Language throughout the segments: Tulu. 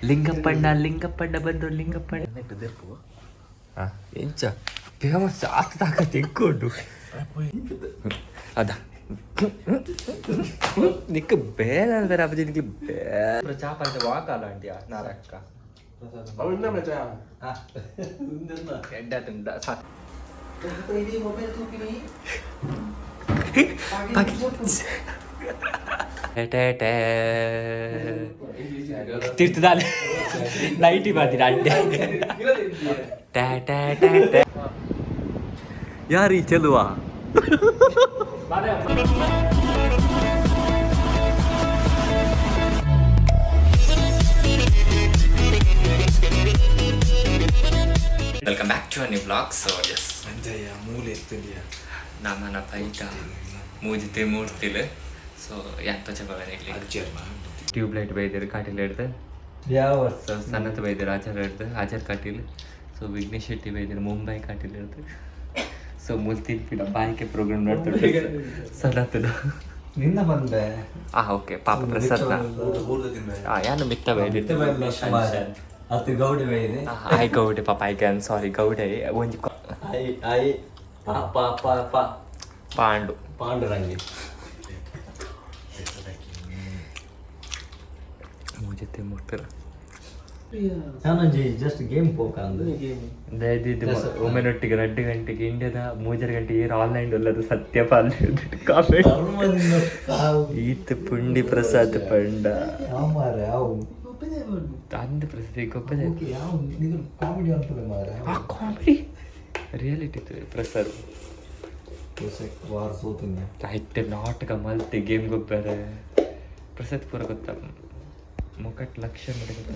ಲಿಂಗಪ್ಪಣ್ಣ ಲಿಂಗಪ್ಪಣ್ಣ ಬಂದು ಲಿಂಗಪ್ಪಣ್ಣ. ಎಂಚ ಫೇಮಸ್ ಆತ ತಾಕ ತೆಕ್ಕೊಂಡು ಅದ ನಿಕ್ಕ ಬೇಲ ಅಂದ್ರೆ ಅಪ್ಪಾಜಿ ನಿಕ್ಕೆ ಬೇಲ ಚಾಪ ಅಂತ ವಾಕಾಲ ಅಂಟಿಯ ನಾರಕ್ಕ. ಎಡ್ಡ ತಿಂದ ಸಾಕು. ಟೇ ತಿರ್ತದಾಲೆ ನೈಟಿ ಬಾತಿರ ಅಡ್ಡೆ ಟೇ ಟೇ ಟೇ ಟೇ. ಯಾರು ಈ ಚೆಲುವ? Welcome back to new vlog. So yes, ಮೂಲೆ ಎತ್ತಲಿಯ. ನಮ್ಮನ ಪೈತ ಮೂಜಿತೆ ಮೂರ್ತಿಲ್. ಸೊ ಎಂತ ಬಗನಿಗ್ಲಿ ಟ್ಯೂಬ್ಲೈಟ್ ಬೈದಿರು ಕಾಟಿಲ್ ಹಿಡ್ದು. ಯಾವ? ಸೊ ಸನ್ನತ್ ಬೈದಿರು ಆಚಾರ ಹಿಡ್ದು, ಆಚಾರ್ ಕಾಟೀಲ್. ಸೊ ವಿಘ್ನೇಶ್ ಶೆಟ್ಟಿ ಬೈದಿರು ಮುಂಬೈ ಕಾಟೀಲ್ ಹಿಡ್ದು. ಸೊ ಮುಲ್ತಿನ್ ಪಿಡ ಬಾಯಿಕೆ ಪ್ರೋಗ್ರಾಮ್ ನೋಡ್ತಾರೆ ಸನತ್ನ. ನಿನ್ನ ಬಂದೆ. ಆ ಓಕೆ, ಪಾಪ ಪ್ರಸನ್ನ. ಆ ಯಾನು ಮಿತ್ತ ಬೈದಿತ್ತು. ಅತ್ತು ಗೌಡಿ ಬೈದೆ. ಆಯ್ ಗೌಡೆ ಪಾಪ, I can ಸಾರಿ ಗೌಡೆ ಒಂಜಿ I I ಪ ಪ ಪ ಪ. ಪಾಂಡು. ಪಾಂಡುರಂಗಿ. ಮೂಜತೆ ಮೂರ್ತಿರ. ನಾನೊಂಜಿ ಜಸ್ಟ್ ಗೇಮ್ ಪೋಕಂದು. ದಯದಿದ್ದು ಒಮ್ಮೆನೊಟ್ಟಿಗೆ 2 ಗಂಟೆಗೆ ಇಂಡಿಯಾದ 3.5 ಗಂಟೆಗೆ ಏರ್ ಆನ್ಲೈನ್ ಉಲ್ಲದು ಸತ್ಯಪಾಲ್ ಕಾಮೆಂಟ್. ಈತ್ ಪುಂಡಿ ಪ್ರಸಾದ್ ಪಂಡ. ಮಾರೆ ಅವು. ಅಂದ ಪ್ರಸಾದ್ ಗೊಪ್ಪದೆ. ಯಾವ ನಿಗಲ್ ಕಾಮಿಡಿ ಅಂತದೆ ಮಾರೆ. ಆ ಕಾಮಿಡಿ ರಿಯಾಲಿಟಿ ಪ್ರಸಾದ್. ವಾರ ಸೋತಿನ. ಆಯ್ತು, ನಾಟಕ ಮಲ್ತೆ ಗೇಮ್ ಗೊಬ್ಬರ ಪ್ರಸಾದ್ ಪೂರ ಗೊತ್ತ ಮುಖಟ್ ಲಕ್ಷ ಮಾಡಿ ಗೊತ್ತ.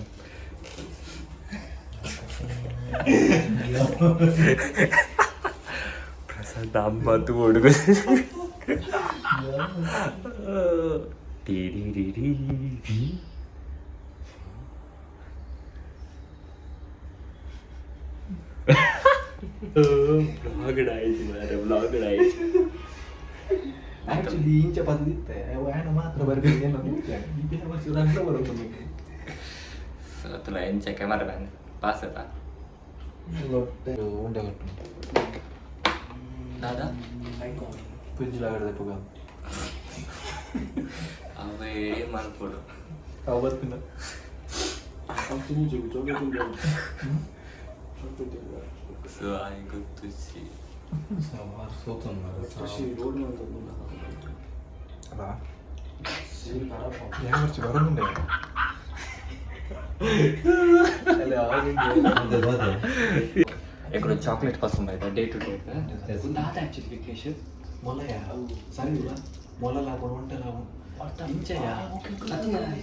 ಪ್ರಸಾದ್ ಅಮ್ಮ ಹುಡುಗ T D D D D. Vlog ಆಯ್ತು ಮಾರ್ರೆ, ವ್ಲಾಗ್ ಆಯ್ತು. ಆಕ್ಚುಲಿ ಇಂಚ ಪದ್ದಿತ್ತೆ ಆ್ಯನ ಮಾತ್ರ ಬರ್ಬೇಕು ಏನೋ ಈ ಫೇಮಸ್ ರಂಗ ಬರೋದು. ತುಲ ಎಂಚ ಕ್ಯಾಮರಾ ಮ್ಯಾನ್ ಪಾಸ್ ಆತಾ? ಲೊಟ್ಟೆ ಉಂಡೆ ಕಟ್ಟು. ದಾದಾ. ಫ್ರಿಜ್ ಲಾಗಡೆ ಪುಗ. ಅವೇ ಮಲ್ಪೊಡು. ಅವು ಬರ್ತಿನ. ಸೊ I ಗೊತ್ತುಸಿ. ವಾರ ಸೋತನ್ ಮಾರೆ. ಅಲ್ಲ, ഞാൻ കുറച്ച് ಬರೋದುಂಡೆ. ಎಕ್ಕಡು ಚಾಕ್ಲೇಟ್ ಪಸಂದ್ ಆಯ್ತಾ ಡೇ ಟು ಡೇ ಒಂದು ಆದ ಆಕ್ಚುಲಿ ವಿಘ್ನೇಶ್. ಮೊಲಯ ಸರಿ ಇಲ್ಲ, ಮೊಲ ಲಾಭ ಒಂಟೆ ಲಾಭ ಇಂಚಯ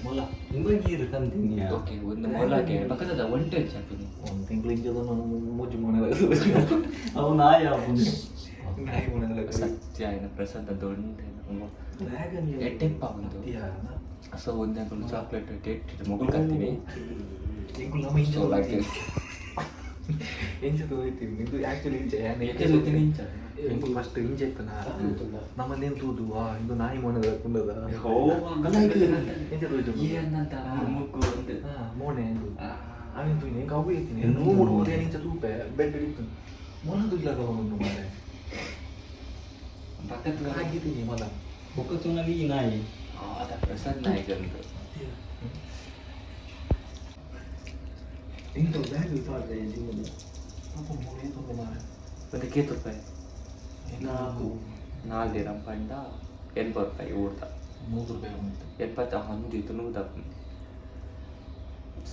ಮೊಲ. ಓಕೆ, ಒಂದು ಮೊಲಗೆ ಪಕ್ಕದ ಒಂಟೆ ಹೆಚ್ಚಾಗ್ತೀನಿ. ಒಂದು ತಿಂಗಳು ಇಂಚದ ಮೂಜಿ ಮೋನೆ ಅವು ನಾಯಿ ನಾಯಿ ಮೋನೆ. ಸತ್ಯ ಏನ ಪ್ರಸಾದ ದೊಡ್ಡ ಎಟ್ಟೆಪ್ಪ ಒಂದು. ಸೊ ಒಂದೇ ಚಾಕ್ಲೇಟ್ ಡೇಟ್ ಮೊಗಲ್ ಕತ್ತೀನಿ. ಸೊ ಲೈಕ್ this. ಇಂಚ ತೋಯ್ತೀನಿ ಇದು ಆಕ್ಚುಲಿ ಇಂಚ. ಇಂಚ. ಎಂಕುಲು ಫಸ್ಟ್ ಇಂಚ ಇತ್ತನ ನಮ್ಮನ್ನೇನು ತೂದು ವಾ ಇದು ನಾಯಿ ಮೋನೆ ಕುಂಡದ ಎಂಚ ತೋಯ್ತು. ಏನಂತ ಮುಗ್ಗು ಒಂದು. ಹಾ ಮೋನೆ ಎಂದು ಆಮೇಲೆ ತೂಯಿನಿ ಎಂಕ್ ಅವು ಇತ್ತೀನಿ ನೂರು ಮೂರು ಇಂಚ ತೂಪೆ ಬೆಡ್ ಇತ್ತು ಮೊಲ ತುಯ್ಲಾಗ ಒಂದು ಮಾರೆ. ಪಕ್ಕದ ಆಗಿದ್ದೀನಿ ಮೊಲ. ನಾಯಿ. ಆದ ಪ್ರಸಾದ್ ನಾಯಕ್ ಅಂತ. ಇಂಥ ಬ್ಯಾಗ್ ಪಾಡ್ದೆ ಜಿಮ್ಮದ ಪಾಪ ಮೋನೆ ತೊಂದ ಮಾರೆ. ಒಂದು ಕೇತು ರೂಪಾಯಿ. ನಾಲ್ಕು. ನಾಲ್ಕು ದಿನ ಪಂಡ 80 ರೂಪಾಯಿ ಊರ್ದ. 100 ರೂಪಾಯಿ ಉಂಟು. 70 ಹೊಂದಿತ್ತು ನೂದ.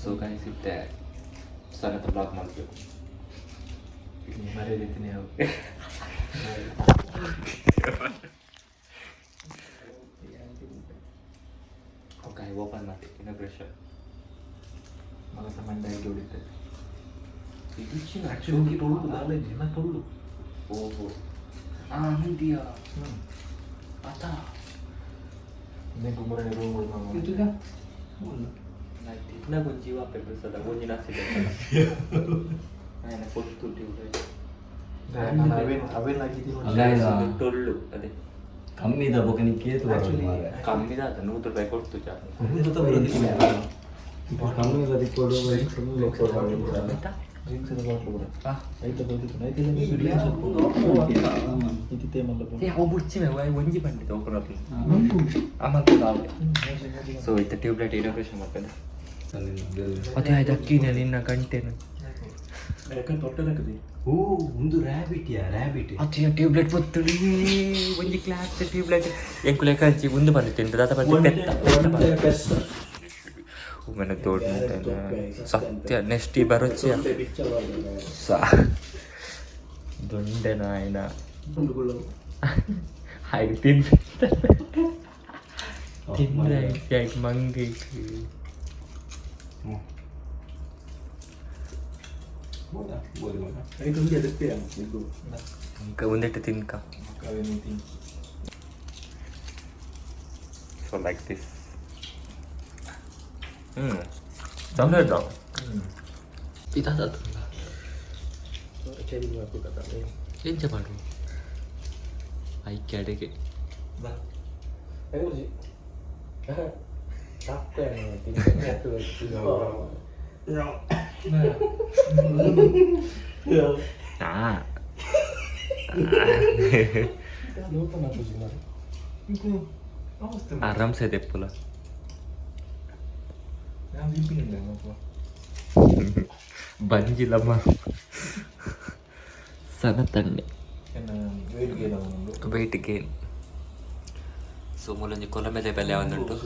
ಸೊ ಗೈಸ್, ಇತ್ತೆ ಸನ್ನತ ಬ್ಲಾಗ್ ಮಾಡಬೇಕು. ಮರ್ಯಾದಿದ್ದೀನಿ ಅವು. ಓಕೆ, ಓಪನ್ ಮಾಡಿ ಇನಾಗ್ರೇಷನ್. ಮಲಸ ಮಂಡಾಗಿ ಹೊಡಿತೆ. ಇದು ಆಕ್ಚುಲಿ ಟೊಳ್ಳು ದಾಲೇಜ್ ನಾ ಟೊಳ್ಳು. ಓಹೋ, ಆ ಅಂದಿಯಾ ಆತ. ನೆಂಪು ಮುರಣಿ ರೂಮ್. ತಿನ್ನ ಒಂಜಿ ವಾಪೆ ಪ್ರಸಾದ ಒಂಜಿ ನಾಸಿದೆ ఆయన పొత్తు. ನಾನು ಅವೇನು ಅವೇನು ಹಾಕಿದ್ದೀನಿ. ಗೈಸ್, ಒಂದು ಟೊಳ್ಳು ಅದೇ. ಕಮ್ಮಿದ ಬೊಕ ನಿಕ್ಕೇತು ಬರೋದು ಮಾರ್ರೆ. ಕಮ್ಮಿದ 100 ರೂಪಾಯಿ ಕೊಡ್ತು ಚಾ. ಕಮ್ಮಿದ ತಿಕ್ಕೊಡು. ಏ, ಅವು ಬುಡ್ಚಿ ಒಂಜಿ ಬಂಡಿತು ಓಪನ್. ಸೊ ಇತ್ತ ಟ್ಯೂಬ್ಲೈಟ್ ಇನಾಗ್ರೇಷನ್ ಮಾಡ್ಕೊಂಡು ಅದೇ ಆಯ್ತು ಅಕ್ಕಿನ ನಿನ್ನ ಗಂಟೆನು. ಓ, ಒಂದು ರ್ಯಾಬಿಟ್ ಯಾ ರ್ಯಾಬಿಟ್. ಅದೇ ಟ್ಯೂಬ್ಲೈಟ್ ಪೊತ್ತುಳಿ ಒಂಜಿ ಕ್ಲಾಸ್ ಟ್ಯೂಬ್ಲೈಟ್ ಎಂಕುಲೆ ಕಂಚಿ ಒಂದು ಬಂದಿತ್ತು ಎಂತ ದಾತ ಬಂದು ಪೆತ್ತ ಪೆತ್ತ ಬಂದು. ಉಮ್ಮನ ದೊಡ್ಡ ಸತ್ಯ ನೆಕ್ಸ್ಟ್ ಈ ಬರೋಚ್ಚಿ ಸಾ ದೊಂಡೆ ನಾಯನ ಹಾಗೆ ತಿಂದ ತಿಂದ್ರೆ ಆಯ್ತು ಮಂಗಿ. ಒಂದಿಟ್ಟು ತಿನ್ಕ. ಸೊ ಲೈಕ್ this ಚಂದ ಇದ್ದ ಇದಾದ. ಎಂಚ ಮಾಡು ಐಕೆ ಅಡೆಗೆ. ಆ ಆರಾಮ್ಸೆ ದೆಪ್ಪುಲ. ಬಂಜಿಲಮ್ಮ ಸನ ತಣ್ಣೆ. Weight gain. ಸೊ ಮೂಲೊಂಜಿ ಕೊಲಮೆದೆ ಬೆಲೆ ಒಂದುಂಟು.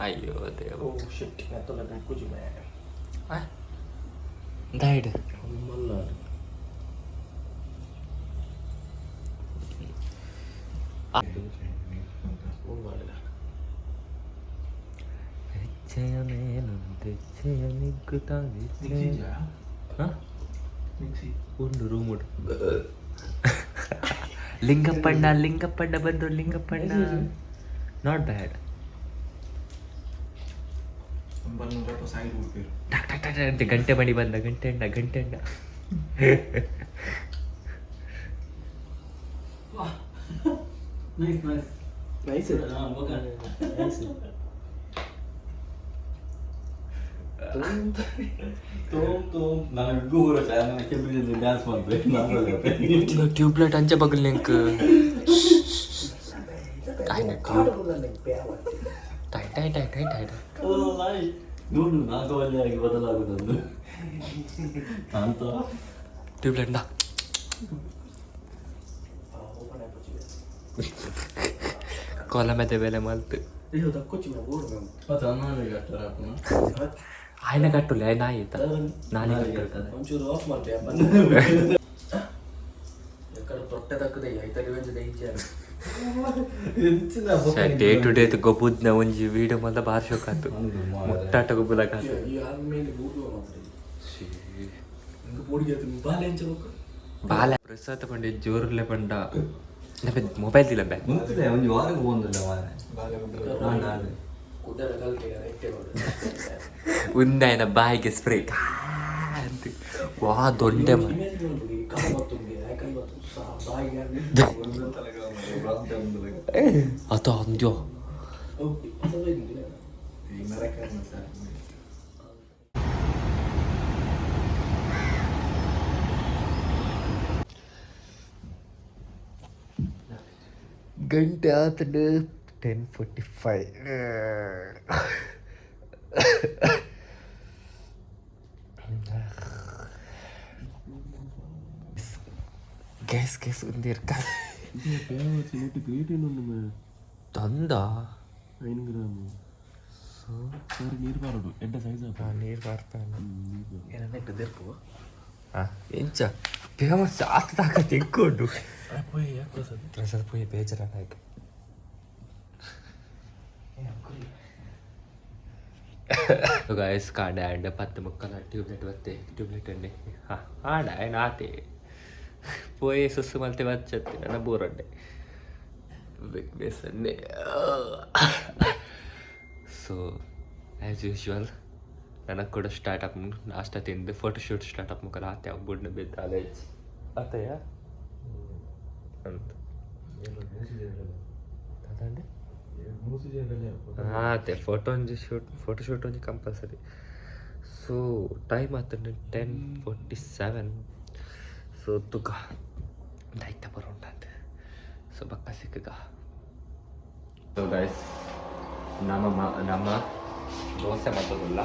ಅಯ್ಯೋ ದೇವ ಡೈಡ್. ಉಂಡು ರೂಮ್ ಉಂಟು. ಲಿಂಗಪ್ಪಣ್ಣ, ಲಿಂಗಪ್ಪಣ್ಣ ಬಂದು ಲಿಂಗಪ್ಪಣ್ಣ. Not bad. ಟಕ್ ಟಕ್ ಟಕ್ ಅಂತ ಗಂಟೆ ಮಣಿ ಬಂದ. ಗಂಟೆ ಅಣ್ಣ, ಗಂಟೆ ಅಣ್ಣ. Nice nice. Nice. Nice. ತೋಮ್ ತೋಮ್ ನಾನು ಇಗ್ಗು ಚಾನಲ್ ಕೆಂಪು ಡ್ಯಾನ್ಸ್ ಮಾಡ್ಬೇಕು ನಾನು. ಟ್ಯೂಬ್ಲೈಟ್ ಅಂಚೆ ಬಗಲ್ ನಿಂಕ್ ಟೈ ಟೈ ಟೈ ಟೈ ಟೈ. ಓ ನಾಯಿ ನೋಡು, ನಾಗವಲ್ಲಿಯಾಗಿ ಬದಲಾಗುವುದನ್ನು ಅಂತ. ಟ್ಯೂಬ್ಲೈಟ್ ನಾ ಕೊಲಮೆದೆ ಬೆಲೆ ಮಲ್ತು. ಮತ್ತೆ ಅನ್ನಾನಿಗೆ ಕಟ್ಟಾರ ಅಪ್ಪನ. ఆయన ಕಟ್ಟುಲೆ ఆయన ಆಯ್ತಾ ನಾನೇ ಕಟ್ಟುತ್ತಾರೆ. ಒಂಚೂರು ಆಫ್ ಮಾಡ್ತೆ. ಎಕ್ಕಡ ತೊಟ್ಟೆ ತಕ್ಕದೆ ಐತ ರಿವೆಂಜ್ ದೈಜಾರ. ಡೇ ಟು ಡೇ ಗೊಬ್ಬುದ್ನ ಒಂಜಿ ವಿಡಿಯೋ ಮಲ್ಲ ಬಾರ್ ಶೋಕ್ ಆತು. ಮುಟ್ಟಾಟ ಗೊಬ್ಬುಲಕ. ಈ ಆರ್ಮೇಲೆ ಬೂದು ಮಾತ್ರ ಇಂದು ಪೋಡಿಗೆ ಆತು ಬಾಲೆ ಎಂಚ ಬೊಕ್ಕ. ಬಾಲ ಪ್ರಸಾದ ಪಂಡೆ ಜೋರ್ಲೆ ಪಂಡ ಮೊಬೈಲ್ ದಿಲ್ಲ ಬ್ಯಾ. ಮುಂತಿಲ್ಲ, ಒಂಜಿ ವಾರಕ್ಕೆ ಹೋಗಂದಿಲ್ಲ ಮಾರ್ರೆ. ನಾನು ಕುಡ್ಡರ ಕಲ್ತೆ ರೈಟೆ. ಉಂದಾಯನ ಬಾಯಿಗೆ ಸ್ಪ್ರೇ ಅಂತ ವಾ ದೊಂಡೆ. ಇಮೇಜ್ ನೋಡ್ಬಿಡಿ ಕೈ ಬತ್ತುಂಗೆ ಕೈ ಬತ್ತು ಬಾಯಿಗೆ. ಅತ ಅಂದ್ಯೋ. ಗಂಟೆ ಆತಂಡು 10:45. ಗ್ಯಾಸ್ ಗ್ಯಾಸ್ ಒಂದಿರ್ಕ ತಂದ. ನೀರು ಬಾರ್ತಾನೆ. ಎಂಚ ಫೇಮಸ್ ಆತ ತಾಕತ್ ಎಕ್ಕೊಂಡು ಪ್ರಸಾದ್ ಪೋಯಿ ಬೇಜಾರಾಗ. ಗಾಯ್ಸ್, ಕಾಂಡೆ ಆಂಡ್ 10:45 ಟ್ಯೂಬ್ಲೈಟ್ ಬತ್ತೆ. ಟ್ಯೂಬ್ಲೈಟ್ ಅಂಡೆ ಹಾಂ ಆಂಡ ಆಯ್ನ ಆತೆ ಪೋಯೆ ಸುಸ್ಸು ಮಲ್ತೆ ಬಚ್ಚತ್ತೆ ನನ್ನ ಬೋರಂಡೆ ವೀಕ್ನೆಸ್ ಅನ್ನೆ. So as usual. ನನಗೆ ಕೂಡ ಸ್ಟಾರ್ಟ್ ಅಪ್ ನಾಷ್ಟ ತಿಂದು ಫೋಟೋಶೂಟ್ ಸ್ಟಾರ್ಟ್ ಅಪ್ ಮುಖ ಆತೆ ಬುಡ್ನ ಬಿದ್ದ ಕಾಲೇಜ್ ಅತ್ತಯ್ಯ ಅಂತ ಅದಂಡೆ ಅದೇ ಫೋಟೋ ಒಂಜಿ ಶೂಟ್ ಫೋಟೋ ಶೂಟ್ ಒಂಜಿ ಕಂಪಲ್ಸರಿ. ಸೊ ಟೈಮ್ ಆತಂಡ 10:47. ಸೊ ತುಗ ದೈತ ಬರೋಂಟಂತ. ಸೊ ಬಕ್ಕ ಸಿಕ್ಕಗ. ಸೊ ಗೈಸ್, ನಮ್ಮ ನಮ್ಮ ದೋಸೆ ಮಾಡ್ತದಲ್ಲ.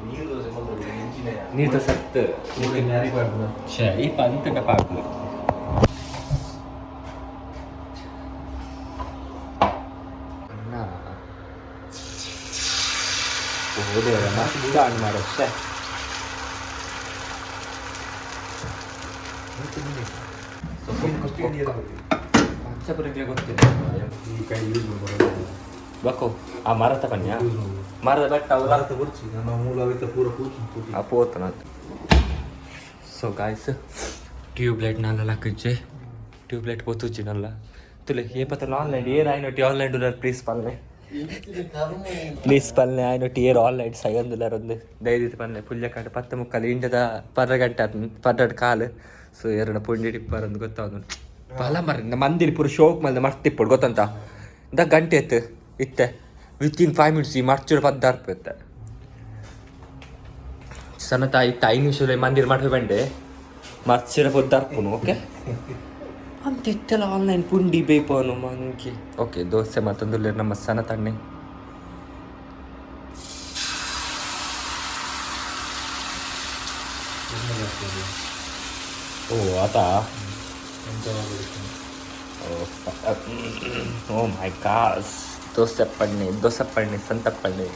ನೀರು ದೋಸೆ ಮಂತ್ರಿ. ನೀರು ದೋಸೆ ಅತ್ತು. ಛೇ, ಈ ಪಂತಕ ಪಾಕ್ಲು. ಅಣ್ಣ ಹೋದೇವರ ಮಸ್ತ್ ಆನ್ ಮಾಡ. ಛೇ. ಪಂಚಪುರಂಗೆ ಗೊತ್ತಿಲ್ಲ. ಈ ಕೈ ಯೂಸ್ ಮಾಡ್ಬೋದು. ಬಕೋ ಆ ಮರತ ಪನ್ಯ ಮರದ ಬೆಟ್ಟ ಅವು. ಭಾರತ ಬುರ್ಚಿ ನಮ್ಮ ಮೂಲ ಅವಿತ ಪೂರ ಕೂತು. ಆ ಪೋತನ. ಸೊ ಗಾಯ್ಸ್, ಟ್ಯೂಬ್ಲೈಟ್ ನಲ್ಲ ಲಕ್ಕುಜ್ಜೆ, ಟ್ಯೂಬ್ಲೈಟ್ ಪೊತ್ತುಜ್ಜಿ ನಲ್ಲ ತುಲೆ. ಏ ಪತ್ತ ಆನ್ಲೈನ್ ಏರ್ ಆಯ್ನೊಟ್ಟಿ ಆನ್ಲೈನ್ ಉಲ್ಲಾರ, ಪ್ಲೀಸ್ ಪಲ್ಲೆ, ಪ್ಲೀಸ್ ಪಲ್ಲೆ. ಆಯ್ನೊಟ್ಟಿ ಏರ್ ಆನ್ಲೈನ್ ಸೈಂದುಲ್ಲಾರ ಒಂದು ದಯದಿತ್ತು ಪಲ್ಲೆ. ಪುಲ್ಯ ಕಾಂಡ 10:45 ಇಂಡದ ಪರ್ರ ಗಂಟೆ ಆತು, ಪರ್ರಡ್ ಕಾಲು. ಸೊ ಎರಡ ಪುಂಡಿ ಟಿಪ್ಪರ್ ಅಂದ್ ಗೊತ್ತಾವದು ಬಲ ಮರ. ಮಂದಿರ ಪೂರ ಶೋಕ್ ಮಲ್ದ ಮರ್ತಿಪ್ಪಡು ಗೊತ್ತಂತ. ಇಂದ ಗಂಟೆ ಇತ್ತು ಇತ್ತೆ ವಿತಿನ್ 5 ಮಿನಿಟ್ಸ್ ಈ ಮರ್ಚುಡು ಪದ್ದಾರ್ಪು ಇತ್ತೆ. ಸನ್ನತ ಇತ್ತ 5 ನಿಮಿಷ ಮಂದಿರ ಮಾಡ್ಬೇಕು ಬಂಡೆ ಮರ್ಚಿರ ಪೊದ್ದಾರ್ಪುನು. ಓಕೆ ಅಂತ ಇತ್ತೆಲ್ಲ ಆನ್ಲೈನ್ ಪುಂಡಿ ಬೇಪನು ಮಂಕಿ. ಓಕೆ, ದೋಸೆ ಮತ್ತೊಂದು ನಮ್ಮ ಸನತಣ್ಣೆ. ಓ ಆತ. ಓ ಮೈ ಗಾಸ್, ದೋಸೆ ಪಣ್ಣೆ, ದೋಸೆ ಪಣ್ಣೆ, ಸಂತಪ್ಪಣ್ಣೆ.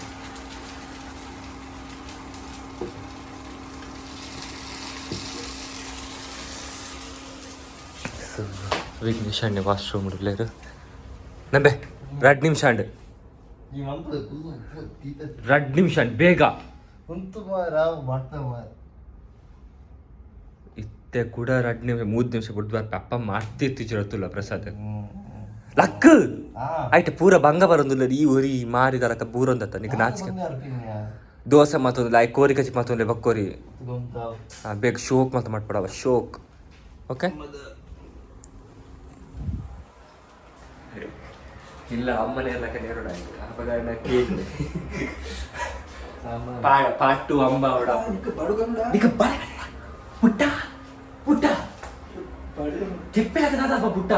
ಸೊ ವಿಘ್ನೇಶ್ ಅಣ್ಣೆ ವಾಶ್ರೂಮ್ ಉಡ್ಲೇರು ನಂಬೆ. 2 ನಿಮಿಷ ಅಂಡ್, 2 ನಿಮಿಷ ಅಂಡ್ ಬೇಗ. ಇತ್ತೆ ಕೂಡ 2 ನಿಮಿಷ 3 ನಿಮಿಷ ಬಿಡ್ದು ಬರ್ಪ. ಅಪ್ಪ ಮಾಡ್ತಿರ್ತಿಜಿರತ್ತುಲ್ಲ ಪ್ರಸಾದ್ ಲಕ್ ಆಯ್ತು. ಪೂರ ಭಂಗ ಬರೋದಿಲ್ಲ. ಈ ಒರಿ ಮಾರಿದಲಕ್ಕ ಬೂರೊಂದತ್ತ ನಿಕ್ ನಾಚಿಕೆ. ದೋಸೆ ಮತ್ತೊಂದು ಲೈ ಕೋರಿ ಕಚಿ ಮತ್ತೊಂದು ಬಕ್ಕೋರಿ. ಬೇಗ ಶೋಕ್ ಮಾತ್ರ ಮಾಡ್ಬೇಡವ ಶೋಕ್. ಓಕೆ, ಇಲ್ಲ ಅಮ್ಮನೆ ಎಲ್ಲ ಕಡೆ ಆಯ್ತು. ಕೇಕ್ ಪಾಟು ಅಂಬ ಅವಡ ಪುಟ್ಟ ಪುಟ್ಟ ಕೆಪ್ಪೆಲಾಗ ದಾದಪ್ಪ ಪುಟ್ಟ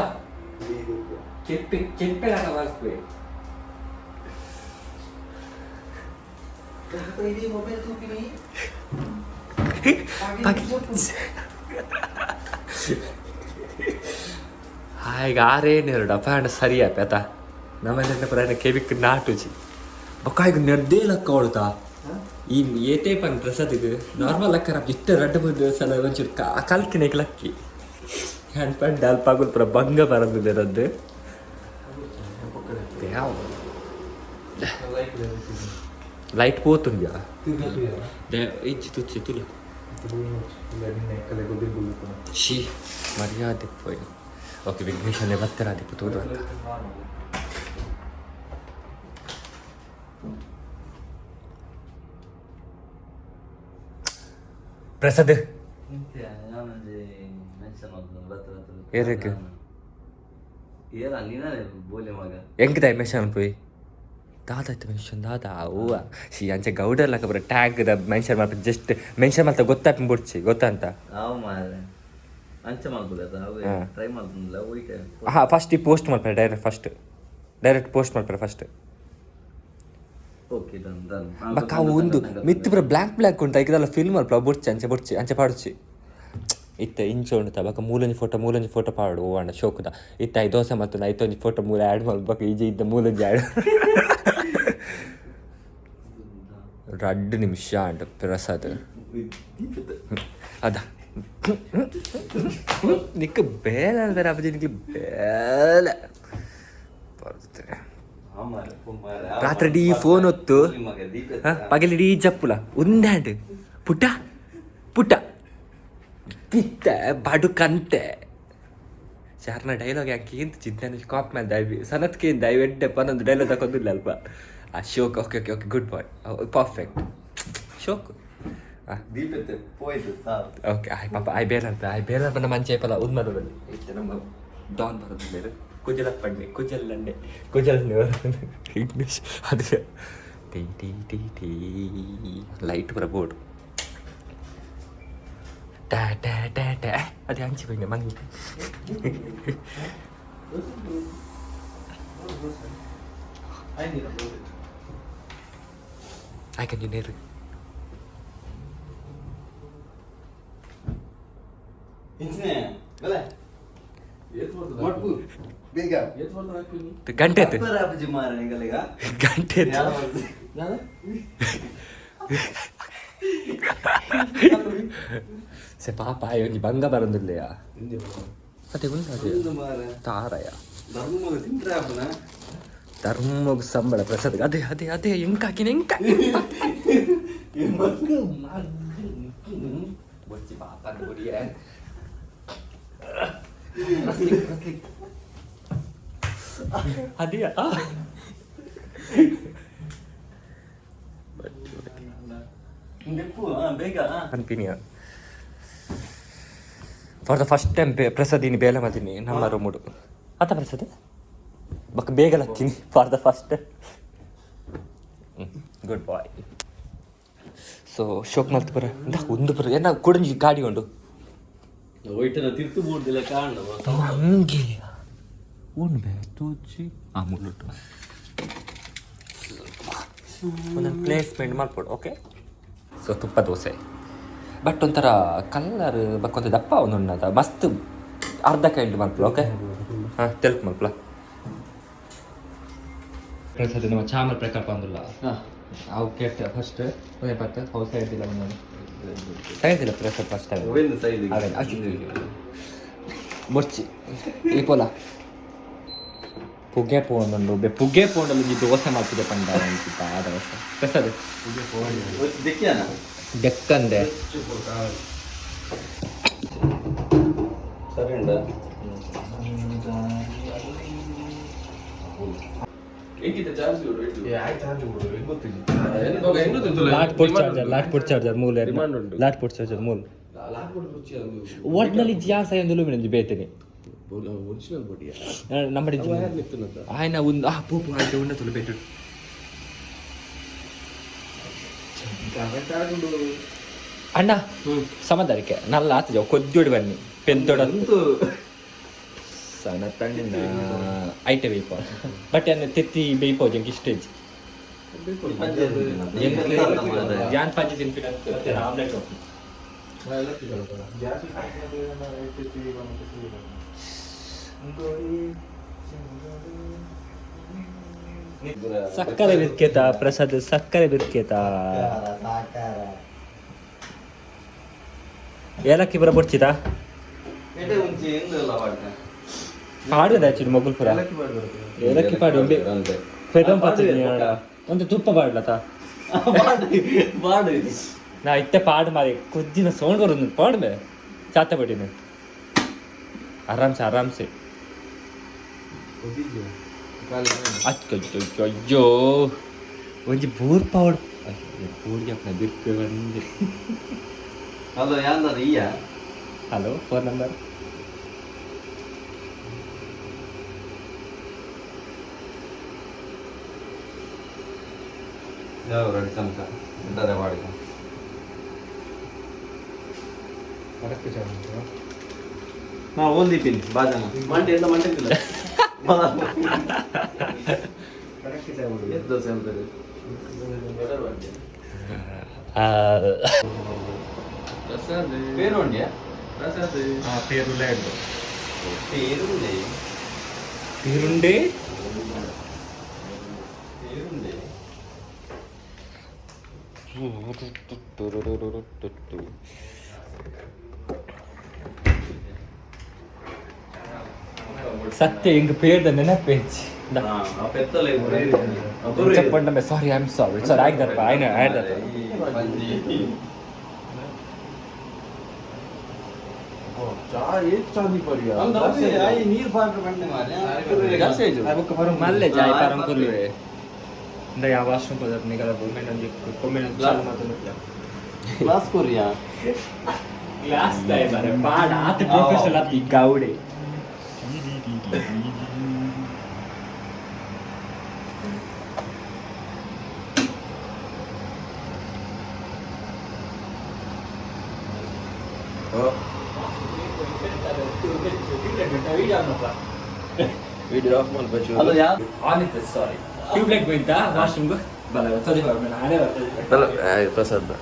ಕೆಪ್ಪೆ ಕೆಪ್ಪೆಲಾಗ ಮಲ್ಪೆ. ಹಾಗೆ ಆರೇನು ಅಪ್ಪ ಸರಿ ಆಪ ಆತ. ನಮ್ಮನೆ ಪುರ ಕೆವಿಕ್ ನಾಟುಜಿ ಬೊಕ್ಕ ಈಗ ನೆಡ್ದೇ ಲಕ್ಕ ಹೊಡ್ತಾ ಈ ಏತೇ ಪನ್ ಪ್ರಸಾದಿಗ್ ನಾರ್ಮಲ್ ಲಕ್ಕರ ಇತ್ತ ರಡ್ಡ್ ಮೂರು ಸಲ ಒಂಚೂರು ಕಲ್ತಿನ ಲಕ್ಕಿ ಹ್ಯಾಂಡ್ ಪಂಡ ಅಲ್ಪ ಪಗುಲ್ ಪುರ ಭಂಗ ಬರಂದಿರದ್ದು ಯಾವ ಲೈಟ್ ಪೋತುಂಡ್ಯಾ ಇಜ್ಜಿ ತುಚ್ಚಿ ತುಲ she ಮರ್ಯಾದೆ ಪೋಯ್. ಓಕೆ, ವಿಘ್ನೇಶನೇ ಬತ್ತರ ದಿಪ್ಪು ತೋದು ಅಂತ. ಪ್ರಸಾದ್ ಏರಕ್ಕೆ ಎಂಕ್ ದಾಯ ಮೆಷನ್ ಪೋಯ್ ದಾದ ಆಯ್ತು ಮೆನ್ಷನ್ ದಾದ ಅವ್ವ she ಅಂಚೆ ಗೌಡರ್ ಲಕ್ಕ ಬರ ಟ್ಯಾಗ್ the mention ಮಾಡ್ಪ. ಜಸ್ಟ್ ಮೆನ್ಷನ್ ಮಾಡ್ತಾ ಗೊತ್ತಾಪಿ ಬುಡ್ಚಿ ಗೊತ್ತಂತ. ಹಾ, ಫಸ್ಟ್ ಈ ಪೋಸ್ಟ್ ಮಾಡ್ತಾರೆ. ಡೈರೆಕ್ಟ್ ಫಸ್ಟ್ ಡೈರೆಕ್ಟ್ ಪೋಸ್ಟ್ ಮಾಡ್ತಾರೆ ಫಸ್ಟ್. ಬಕ್ಕ ಅವು ಒಂದು ಮಿತ್ತು ಪೂರ ಬ್ಲ್ಯಾಂಕ್ ಬ್ಲ್ಯಾಂಕ್ ಉಂಟು. ಐಕದಲ್ಲ ಫಿಲ್ಮ್ ಅಲ್ಪ ಬುಡ್ಚಿ ಅಂಚೆ ಬುಡ್ಚಿ ಅಂಚೆ ಪಾಡುಚಿ ಇತ್ತೆ ಇಂಚ ಉಂಟು. ಬಕ್ಕ ಮೂಲೊಂಜಿ ಫೋಟೋ, ಮೂಲೊಂಜಿ ಫೋಟೋ ಪಾಡು. ಓ ಅಣ್ಣ ಶೋಕುದ ಇತ್ತ I dosa ಮತ್ತು ಐತೊಂಜಿ ಫೋಟೋ ಮೂಲ ಆ್ಯಡ್ ಮಾಡ್ಬೇಕು. ಈಜೆ ಇದ್ದ ಮೂಲೊಂಜಿ ಆ್ಯಡ್. 2 ನಿಮಿಷ ಅಂಟ ಪ್ರಸಾದ್ ಅದ ನಿಕ್ಕ ಬೇಲೆ ಅಂದ್ರೆ ಅಪ್ಪಾಜಿ ನಿಕ್ಕೆ ಬೇಲೆ ಬರ್ತದೆ. ರಾತ್ರಿ ಇಡೀ ಫೋನ್ ಹೊತ್ತು, ಪಗಲಿಡೀ ಜಪ್ಪುಲ ಒಂದಾಂಡ್ ಪುಟ್ಟ ಪುಟ್ಟ ಕಿತ್ತ ಬಡು ಕಂತೆ ಚಾರ್ನ ಡೈಲಾಗ್ ಯಾಕೆ ಅಂತ ಚಿಂತಾನೆ ಕಾಪ್ ಮೇಲೆ ದಯವಿ ಸನತ್ಕೆ ದಯವೆಡ್ಡೆ ಪನ್ನೊಂದು ಡೈಲಾಗ್ ತಗೊಂಡಿಲ್ಲ ಅಲ್ಪ. Ashok okay okay okay good boy perfect ಶೋಕ್ ದೀಪತೆ ಪೋಯ್ತು ಸಾರ್ ಓಕೆ ಆಯ್ ಪಾಪ ಆಯ್ ಬೇರೆ ಅಲ್ಪ ಆಯ್ ಬೇರೆ ನಮ್ಮ ಮಂಚೆ ಪಲ ಉದ್ಮದ ಬನ್ನಿ ಇತ್ತೆ ನಮ್ಮ ಡಾನ್ ಬರೋದು ಬೇರೆ ಕುಜಲ ಪಣ್ಣೆ ಕುಜಲ್ಲಂಡೆ ಕುಜಲಂಡೆ ಇಂಗ್ಲೀಷ್ ಅದೇ tea tea tea tea light ಪೂರ ಬೋರ್ಡ್ ಟ್ಯಾ ಟ್ಯಾ ಟ್ಯಾ ಟ್ಯಾ ಅದೇ ಅಂಚಿ ಬನ್ನಿ ಮಂಗಿ ಆಯ್ಕೆ ನೀರು ಇಂಚಿನೆ ಬಲೆ ಮೊಟ್ಪು ಬೇಗ ಗಂಟೆ ಆಯ್ತು ರಾಪಜಿ ಮಾರ ಎಂಗಲಿಗ ಗಂಟೆ ಆಯ್ತು ಸೆ ಪಾಪ ಒಂಜಿ ಬಂಗ ಬರಂದಿಲ್ಲಯ ಅದೇ ಉಂಟು ಅದೇ ತಾರಯ ಧರ್ಮ ತಿಂತ್ರೆ ಅಪ್ಪನ ಧರ್ಮಗ್ ಸಂಬಳ ಪ್ರಸಾದ್ ಅದೇ ಅದೇ ಅದೇ ಎಂಕ ಹಾಕಿನ ಎಂಕ ಬೊಚ್ಚಿ ಪಾಪ ಗುಡಿಯ ಅದೇ ಬೇಗ ಅನ್ಪಿನಿಯ ಫಾರ್ the first time ಪ್ರಸಾದಿನಿ ಬೇಲೆ ಮಾಡ್ತೀನಿ ನಮ್ಮ ರೂಮುಡು ಆತ ಪ್ರಸಾದ್ ಬಕ್ ಬೇಗ ಲತ್ತೀನಿ for the first time good boy so ಶೋಕ್ ಮಲ್ತು ಬರ ಇಂದ ಒಂದು ಬರ ಏನ ಕುಡಂಜಿ ಗಾಡಿ ಉಂಡು ಒಯ್ಟನ ತಿರ್ತು ಬೂಡ್ದಿಲ್ಲ ಕಾರಣ ಹಂಗೆ ಉಂಡು ಬೇ ತೂಚಿ ಆ ಮುಳ್ಳುಟ್ಟು ಒಂದೊಂದು ಪ್ಲೇಸ್ಮೆಂಟ್ ಮಾಡ್ಕೊಡು ಓಕೆ ಸೊ ತುಪ್ಪ ದೋಸೆ ಬಟ್ ಒಂಥರ ಕಲ್ಲರ್ ಬಕ್ಕೊಂತ ದಪ್ಪ ಒಂದೊಂದು ಮಸ್ತ್ ಅರ್ಧ ಕೈಂಡ್ ಮಲ್ಪಲ ಓಕೆ ಹಾಂ ತೆಲ್ಪ್ ಮಲ್ಪಲ ಪ್ರಸಾದ್ ನಮ್ಮ ಚಾಮಲ್ ಪ್ರಕಲ್ಪ ಅಂದುಲ್ಲ ಅವು ಕೇಳ್ತೆ ಫಸ್ಟ್ ಒಂದೇ ಪತ್ತೆ ಹೌಸ್ ಸೈಡ್ ಇಲ್ಲ ಒಂದು ಸೈಡ್ ಪ್ರಸಾದ್ ಫಸ್ಟ್ ಟೈಮ್ ಅವೇನು ಬೊರ್ಚಿ ಈ ಪೋಲ ಪುಗೆ ಪೋಂಡು ಬೆ ಪುಗೆ ಪೋಂಡಲ್ಲಿ ಒಂಜಿ ದೋಸೆ ಮಾಡ್ತಿದೆ ಪಂಡ ಅನ್ಸಿತ್ತ ಆ ದೋಸೆ ಪ್ರಸಾದ್ ದೆಕ್ಕಂದೆ ಸರಿ ಉಂಡ ಲಾಟ್ ಪುಟ್ ಚಾರ್ಜರ್ ಲಾಟ್ ಪುಟ್ ಚಾರ್ಜರ್ ಮೂಲ ಲಾಟ್ ಪುಟ್ ಚಾರ್ಜರ್ ಮೂಲ ಒಟ್ನಲ್ಲಿ ಜಿಯಾಸ ಎಂದು ಲುಮಿನಂಜಿ ಬೇತೇನೆ ನಮ್ಮ ಆಯ್ನ ಒಂದು ಆ ಪೂಪು ಆಯ್ತು ಉಂಡ ತುಳು ಬೇಟು ಅಣ್ಣ ಸಮದಾರಿಕೆ ನಲ್ಲ ಆತ ಕೊದ್ದೋಡಿ ಬನ್ನಿ ಪೆದ್ದೊಡ ಸಣ್ಣ ತಣ್ಣ ಐಟೆ ಬೇಯ್ಪ ಬಟ್ ಅನ್ನ ತೆತ್ತಿ ಬೇಯ್ಪೋ ಜಂಕಿ ಸ್ಟೇಜ್ ಯಾನ್ ಪಂಚ ತಿನ್ಪಿನ ಆಮ್ಲೆಟ್ ಸಕ್ಕರೆ ಬಿರ್ಕೇತ ಪ್ರಸಾದ್ ಸಕ್ಕರೆ ಬಿರ್ಕೇತ ಏಲಕ್ಕಿ ಬರ ಬೊಡ್ಚಿದ ಪಾಡುದ ಆಕ್ಚುಲಿ ಮೊಗುಲ್ಪುರ ಏಲಕ್ಕಿ ಪಾಡು ಒಂಬೆ ಪೆದಂ ಪತ್ತಿನಿ ಒಂದು ತುಪ್ಪ ಪಾಡ್ಲತ ನಾ ಇತ್ತೆ ಪಾಡು ಮಾರಿ ಕೊದ್ದಿನ ಸೌಂಡ್ ಬರೋದು ಪಾಡ್ಬೆ ಚಾತ ಬಡಿನ ಆರಾಮ್ಸೆ ಆರಾಮ್ಸೆ ಅಚ್ಚ ಅಯ್ಯೋ ಒಂಜಿ ಬೂರ್ ಪಾವಡ್ ಬೂರ್ಗೆ ಅಪ್ಪನ ಬಿರ್ಕು ಬಂದೆ. ಹಲೋ ಯಾಂದದ ಈಯ ಹಲೋ ಫೋನ್ ನಂಬರ್ ಯಾವ ರೆಡಿ ಚಮಚ ಇದ್ದಾರೆ ಬಾಡಿಗೆ ನಾ ಓಂದಿ ಪಿನ್ ಬಾಜನ ಮಂಡೆ ಎಲ್ಲ ಮಂಡೆ ಇಲ್ಲ ದೋಸೆ ಅಂತಾರೆ പേരുണ്ടിയാ പേരുണ്ടായിരുന്നു. പേരുണ്ടേ. പേരുണ്ടേ. പേരുണ്ടേ. ಸತ್ಯ ಹಿಂಗ ಪೇರ್ದ ನೆನಪೇಜ್ చెప్పండి. ಸಾರಿ I am sorry sir ಆಗಿದಪ್ಪ ಆಯ್ನ ಆಯ್ದಪ್ಪ. ನೀರು ಪಾಡ್ರೆ ಬಂಡೆ ಮಾರ್ರೆ. ಮಲ್ಲೆ ಜಾಯ್ ಪರಂ ಕುಲ್ವೆ. ಇಂದ ಯಾವ ವಾಶ್ರೂಮ್ ಪೋದ ನಿಗಲ ಬೊಮ್ಮೆನ ಒಂಜಿ ಕೊಮ್ಮೆನ ಚಾಲು ಮಾತೊಂದು. ಕ್ಲಾಸ್ ಕೊರಿಯಾ. ಗ್ಲಾಸ್ ದಾಯ ಬಾರೆ ಪಾಡ ಆತ ಪ್ರೊಫೆಷನಲ್ ಆತ ಈ ಗೌಡೆ. Video of ಮಲ್ಪ. ಅಲ್ಲ ಯಾರು? ಆನ್ ಇತ್ತು, ಸಾರಿ. ಟ್ಯೂಬ್ಲೈಟ್ ಹೋಯ್ತಾ ವಾಶ್ರೂಮ್ಗೆ ಬಲ ತೋಜಿ ಬರ ನಾನೇ ಬರ್ತದೆ. ಪ್ರಸಾದ್.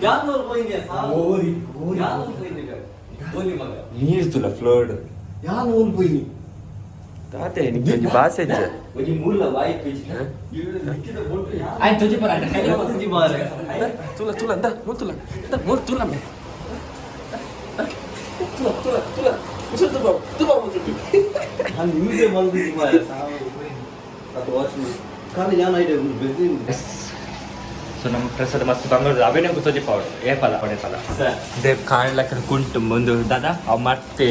ಯಾರು ಪೋಯಿನಿ? ಯಾರು ಪೋಯಿನಿ? ಬೋಲಿ ಮಗ. ನೀರು ತುಲ ಫ್ಲೋಡ್. ಯಾರು ಓಲ್ ಪೋಯಿನಿ? ತಾತೆ ನಿಮ್ಗೆ ಒಂಜಿ ಬಾಸೆ ಇಜ್ಜ? ಒಂಜಿ ಮೂಲ ವಾಯಿ ಪೀಚ್ ಆಯ್ತು ತೋಜಿ ಬರ. ತುಲ ತುಲ ಅಂದ ಮೂತುಲ ಅಂದ ಮೂರು ತುಲ ಮೇ ತುಲ ತುಲ ತುಲ ಮುಸುಲ್ ತುಬಾ ತುಬಾ ಮುಸುಲ್. ನಾನು ನ್ಯೂಸೇ ಮಲ್ದಿದ್ದು ಮಾರ್ರೆ. ಅದು ವಾಶ್ರೂಮ್ ಖಾಲಿ ಯಾನ್ ಐಡಿಯಾ ಬೆದಿ. ಸೊ ನಮ್ಮ ಪ್ರಸಾದ ಮಸ್ತ್ ಬಂಗಾರದ ಅವೇನೇ ತೋಜಿ ಪಾವಡು ಏಪಲ ಪಡೆ ಪಲ ದೇವ್ ಕಾಣ್ಲಕ್ಕ ಕುಂಟು ಮುಂದು ದಾದಾ ಅವ್ ಮರ್ತೆ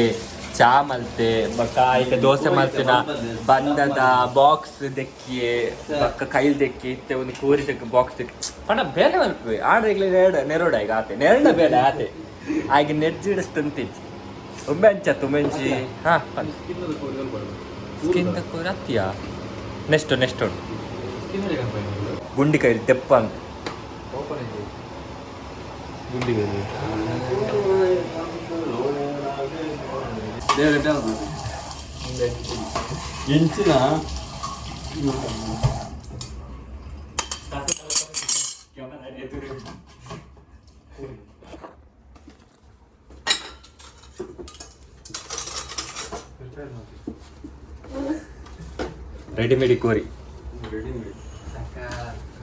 ಚಾ ಮಲ್ತೆ ಬೊಕ್ಕ ಐತ ದೋಸೆ ಮಲ್ತಿನ ಬಂದದ ಬಾಕ್ಸ್ ದೆಕ್ಕಿ ಬೊಕ್ಕ ಕೈಲ್ ದೆಕ್ಕಿ ಇತ್ತೆ ಒಂದು ಕೋರಿ ದೆಕ್ಕ ಬಾಕ್ಸ್ ದೆಕ್ಕಿ ಪಂಡ ಬೇಲೆ ಮಲ್ಪೆ ಆಡ್ರೆಗ್ಲೆ ನೆರಡ ನೆರೋಡ ಈಗ ಆತೆ ನೆರಡ ಬೇಲೆ ಆತೆ ಆಗ ನೆಜ್ಜಿಡಷ್ಟಂತಿಜ್ಜಿ ಒಮ್ಮೆ ಅಂಚತ್ತು ಒಮ್ಮೆಂಚಿ ಹಾ. ಸ್ಕಿನ್ ಕೋರಿ ಅತ್ತಿಯಾ ನೆಕ್ಸ್ಟ್ ನೆಕ್ಸ್ಟ್ ಉಂಟು ಗುಂಡಿ ಕೈಲಿ ತೆಪ್ಪ ಅಂತ. ಎಂಚಿನ? ರೆಡಿಮೇಡ್ ಕೋರಿ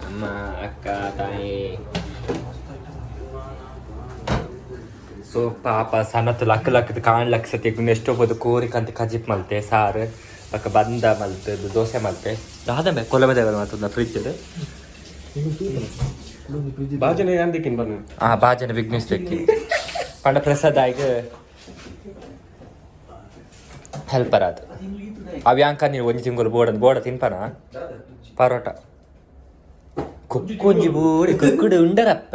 ಅಮ್ಮ ಅಕ್ಕ ತಾಯಿ. ಸೊ ಪಾಪ ಸನತ್ ಲಕ್ ಲಕ್ಕದ ಕಾಣ್ ಲಕ್ಷತೆ ಎಷ್ಟೋ ಬೋದು ಕೋರಿ ಕಂತ ಕಜಿಪ್ ಮಲ್ತೆ ಸಾರು ಬೊಕ್ಕ ಬಂದ ಮಲ್ತೆ ದೋಸೆ ಮಲ್ತೆ ದಾದ ಮೇ ಕೊಲಬೆ ಮಾತುಂದ ಫ್ರಿಜ್. ಬಾಜನೆ ಯಾನ್ ದಿಕ್ಕಿನ ಬನ್ನಿ. ಆ ಬಾಜನ ವಿಘ್ನೇಶ್ ದಕ್ಕಿ ಪಂಡ ಪ್ರಸಾದ್ ಆಯ್ಗ ಹೆಲ್ಪರ್ ಅದು ಅವ್ಯಾಂಕ ನೀರು ಒಂಜಿ ತಿಂಗಳು ಬೋಡ ಬೋಡ ತಿನ್ಪನ ಪರೋಟ ಕುಕ್ಕೊಂಜಿ ಬೋಡಿ ಕುಕ್ಕುಡು ಉಂಡರಪ್ಪ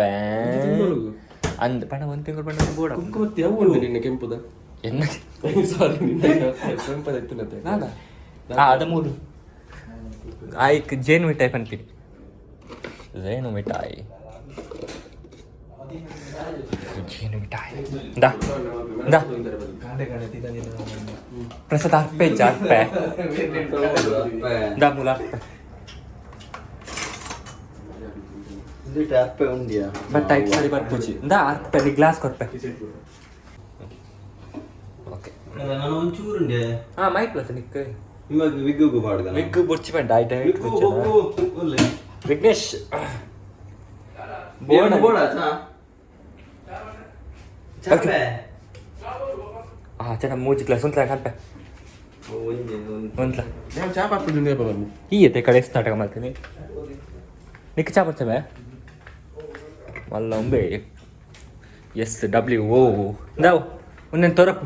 ಅಂದ್ ಪಂಡ ಒಂದು ತಿಂಗಳು ಪಂಡ ಬೋಡ. ಕುಕ್ಕು ಮತ್ತೆ ಯಾವ ಉಂಡು ನಿನ್ನ ಕೆಂಪುದ? ಎನ್ನ? ಸಾರಿ, ನಿನ್ನ ಕೆಂಪದ ಇತ್ತಿನತೆ. ಆ ಅದ ಮೂರು ಆಯ್ಕ್ ಜೇನು ಮಿಠಾಯಿ ಪನ್ಪಿನಿ ಜೇನು ಮಿಠಾಯಿ ಜೇನು ಮಿಠಾಯಿ ದಾ ದಾ. ಪ್ರಸಾದ್ ಅರ್ಪೆ ಇಜ್ಜ ಅರ್ಪೆ ದಾ ಮೂಲ ಅರ್ಪೆ. ಅರ್ಪೆ ಉಂಡಿಯಾ? ಬಟ್ ಐಟ್ ಸರಿ ಬರ್ಪುಜಿ ಇಂದ ಅರ್ಪೆ ನೀ ಗ್ಲಾಸ್ ಕೊರ್ಪೆ ಓಕೆ. ನಾನು ಒಂಚೂರು ಉಂಡೆ. ಹಾ ಮೈಕ್ ಬತ್ತ ನಿಕ್. ನಿಮಗೆ ವಿಗ್ಗುಗು ಪಾಡ್ದ. ವಿಗ್ ಬುರ್ಚಿ ಬಂಡ ಆಯ್ತಾ? ವಿಗ್ಗು ಹೋಗು ಒಲ್ಲೆ. ವಿಘ್ನೇಶ್. ಬೋಡ ಬೋಡ ಚಾ ಚಾಪೆ. ಆ ಚೆನ್ನ ಮೂಜಿ ಗ್ಲಾಸ್ ಉಂತ್ಲ ಕಲ್ಪೆ. ಒಂಜಿ ಒಂಜಿ. ಉಂತ್ಲ. ನಾನು ಚಾ ಪಾಡ್ಪಿದ್ದು ಬನ್ನಿ. ಈ ಎತ್ತೆ ಕಡೆ ನಾಟಕ ಮಾಡ್ತೀನಿ ನಿಕ್ ಚಾ ಬರ್ತವೆ ಮಲ್ಲ ಒಂಬೆ ಎಸ್ ಡಬ್ಲ್ಯೂ ಓ ನಾವು ಒಂದೇನು ತೊರಪು.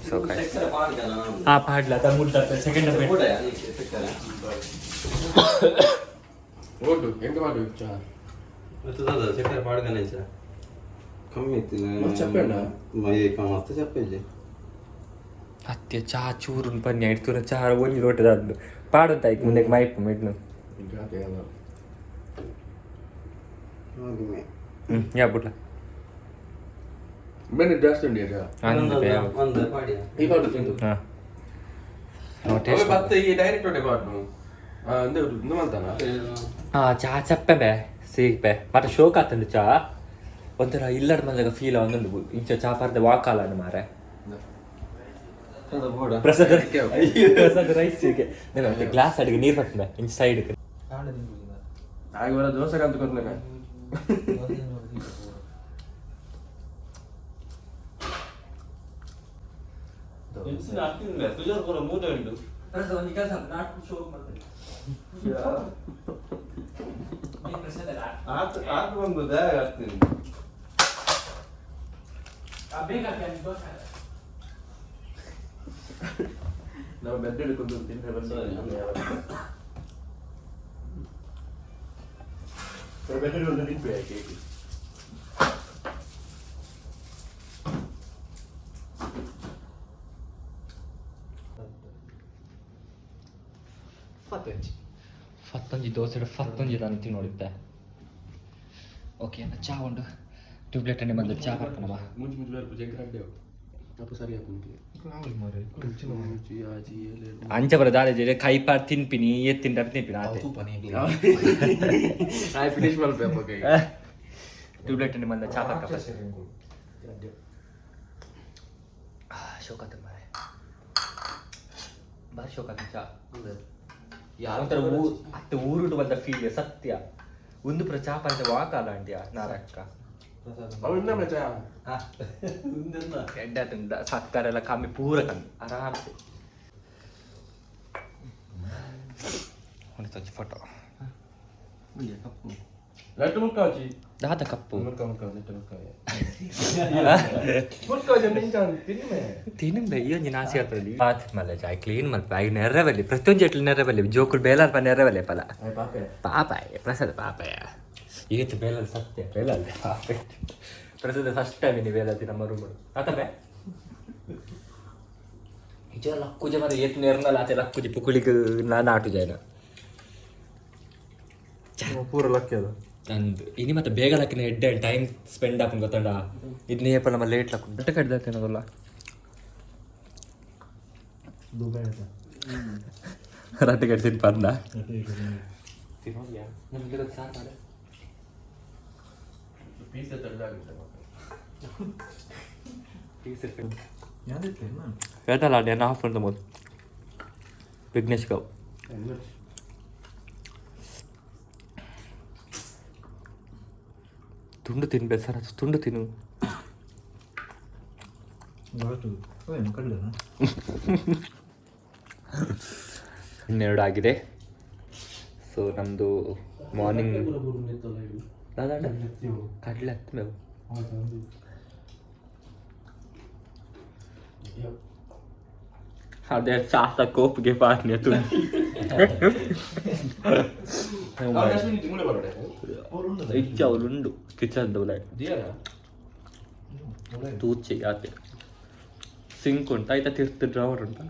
ಸೊ ಸಕ್ಕರೆ ಪಾಡ್ದನ? ಆ ಪಾಡ್ಲ ಅದ ಮುಡ್ದ ಸೆಕೆಂಡ್. ಬೋಡ ಸಕ್ಕರೆ. ಓಟು ಎಂತ ಮಾಡು ಚಾ? ಮತ್ತೆ ದಾದ ಸಕ್ಕರೆ ಪಾಡ್ದನ ಚಾ ಕಮ್ಮಿ ಇತ್ತು. ಮಸ್ತ್ ಚಪ್ಪೆ ಉಂಡಾ? ಮಸ್ತ್ ಚಪ್ಪೆ ಇಜ್ಜಿ. ಅತ್ಯ ಚಾ ಚೂರು ಪನ್ಯ ಇಡ್ತೂರ ಚಾ ಒಂಜಿ ಲೋಟದ ಅದು ಪಾಡುತ್ತ ಐಕ್ ಮುಂದೆ ಮೈಪು ಮಿಡ್ನು. ಹ್ಞೂ ಯಾ ಬುಡ್ಲ. ಬೇರೆ ಜಾಸ್ತಿ ಉಂಡಿಯಾ ಚಾ? ಒಂದು ಪಾಡಿಯ. ಈ ಪಾಡು ತಿಂದು. ಹಾಂ. ಅವೇ ಬತ್ತೆ ಈ ಡೈರೆಕ್ಟ್ ಒಡೆ ಪಾಡ್ನು ಅಂದೆ ಇಂದು ಮಲ್ತಾನ. ಆ ಚಾ ಚಪ್ಪೆ ಬೇ ಸೀಪೆ ಮತ್ತೆ ಶೋಕ್ ಆತಂದು ಚಾ ಒಂಥರ ಇಲ್ಲಡ್ ಮಂದಾಗ ಫೀಲ್ ಒಂದೊಂದು ಇಂಚ ಚಾ ಪಾರ್ದೆ ವಾಕಾಲ ಮಾರೆ. ಬೋಡ. ಪ್ರಸಾದ್ ಪ್ರಸಾದ್ ರೈಸ್ ಗ್ಲಾಸ್ ಅಡಿಗೆ ನೀರು ಬರ್ತದೆ ಇಂಚ ಸೈಡ್. ಆಗ ಬರ ದೋಸೆ ಕಂತ ಕೊರ್ನೆ. ಆತ ಆತ ಬಂದು ದಾಗ ಆಗ್ತೀನಿ. ನಾವು ಬೆಡ್ ಹಿಡ್ಕೊಂಡು ತಿಂದ್ರೆ ಬೆಡ್ ಹಿಡ್ಕೊಂಡು ತಿನ್ಪೆ ಕೇಕ್. ಫತ್ತೊಂಜಿ ದೋಸೆ ಫತ್ತೊಂಜಿ ದಾನಿ ತಿನ್ನೋಡಿತ್ತೆ. ಓಕೆ, ಚಾ ಉಂಡು. ಟ್ಯೂಬ್ಲೈಟ್ ಅಣ್ಣೆ ಬಂದು ಚಾ ಬರ್ಕಣವ. ಮುಂಚೆ ಮುಂಚೆ ಬೇರೆ ಪೂಜೆ ಕರೆಕ್ಟ್ ಅಪ್ಪ ಸರಿ ಹಾಕೊಂಡು. ಅಂಚ ಬರ ದಾರೆ ಕೈ ಪಾರ್ ತಿನ್ಪಿನಿ ಎತ್ತಿನ ತಿನ್ಪಿನಿ ಆತೆ. ಆಯ್ ಫಿನಿಶ್ ಮಲ್ಪೆ ಅಪ್ಪ ಕೈ. ಟ್ಯೂಬ್ಲೈಟ್ ಅಣ್ಣೆ ಬಂದ ಚಾ ಬರ್ಕ. ಶೋಕಾತ ಮಾರೆ, ಬಾರಿ ಶೋಕಾತ ಚಾ. ಒಂಥರ ಊ ಅತ್ತೆ ಊರುಡು ಬಂದ ಫೀಲ್ ಸತ್ಯ. ಒಂದು ಪ್ರ ಚಾ ಪಂಚ ವಾಕಾಲ ಅಂಟ್ಯಾ ನಾರಕ್ಕ. ಎಡ್ಡೆ ಆತುಂಡ. ಸಕ್ಕರೆ ಎಲ್ಲ ಕಮ್ಮಿ, ಪೂರ ಕಮ್ಮಿ, ಆರಾಮ್ಸೆ. ಒಂದು ಫೋಟೋ. ಲಡ್ಡು ಮುಕ್ಕಾಚಿ. ದಾದ ಕಪ್ಪು. ಮುಕ್ಕ ಮುಕ್ಕ ಲಡ್ಡು ಮುಕ್ಕ ಮುಕ್ಕಾಚಿ ತಿನ್ನುವೆ. ತಿನ್ನುಂಬೆ ಈ ಒಂಜಿ ನಾಸಿ ಆಗ್ತದೆ. ಬಾತ್ ಮಲ್ಲ ಜಾಯ್ ಕ್ಲೀನ್ ಮಲ್ಪ ಆಗಿ ನೆರ್ರವಲ್ಲಿ ಪ್ರತಿಯೊಂದು ಜಟ್ಲಿ ನೆರ್ರವಲ್ಲಿ ಜೋಕುಲು ಬೇಲಾರ್ಪ ನೆರ್ರವಲ್ಲಿ ಪಲ. ಪಾಪೆ. ಪಾಪಾಯ ಪ್ರಸಾದ ಪಾಪಾಯ ಏತು ಬೇಲಲ್ ಸತ್ಯ ಬೇಲಲ್ ಪಾಪ. ಪ್ರಸಾದ ಫಸ್ಟ್ ಟೈಮ್ ಇನಿ ಬೇಲತಿ ನಮ್ಮ ರೂಮ್ ಆತಬೆ. ನಿಜ ಲಕ್ಕುಜ ಮರ ಏತ್ ನೆರ್ನಲ ಆತೆ ಲಕ್ಕುಜಿ ಪುಕುಳಿಗ್ ನಾಟು ಜಾಯ್ನ. ಪೂರ ಲಕ್ಕಿ ಅದು. ಅಂದ್ ಇನಿ ಮತ್ತೆ ಬೇಗ ಲಕ್ಕಿನ ಎಡ್ಡೆ ಟೈಮ್ ಸ್ಪೆಂಡ್ ಆಪುಂಡು ಗೊತ್ತಂಡ. ಇದನ್ನೇ ಏಪ ನಮ್ಮ ಲೇಟ್ ಲಕ್ಕು ಬೆಟ್ಟ ಕಡ್ದಾತೇನದಲ್ಲ. ರಟ್ಟು ಕಟ್ತೀನಿ ಪಂದ. ಪೀಸ್ ತಳ್ಳಾಗುತ್ತೆ. ಹೇಳ್ತಲ್ಲ ನಾನು ಆಫ್ ಅಂತ ಮೊದಲು ವಿಘ್ನೇಶ್ ಗೌ. ತುಂಡು ತಿನ್ಬೇಕು ಸರ್ ಅದು ತುಂಡು ತಿನ್ನು. 12 ಆಗಿದೆ. ಸೊ ನಮ್ಮದು ಮಾರ್ನಿಂಗ್ ಕಡಲೆ ಹತ್ತು ಮೇವು. ಅದೇ ಸಾಸ ಕೋಪ್ಗೆ ಪಾರ್ನೆ ತುಂಡು ಇಚ್ಚ ಅವಳುಂಡು ಕಿಚನ್ ತೂಚಿ ಆತೆ ಸಿಂಕ್ ಉಂಟು ಆಯ್ತಾ ತೀರ್ಥ ಡ್ರಾವರ್ ಉಂಟಾ.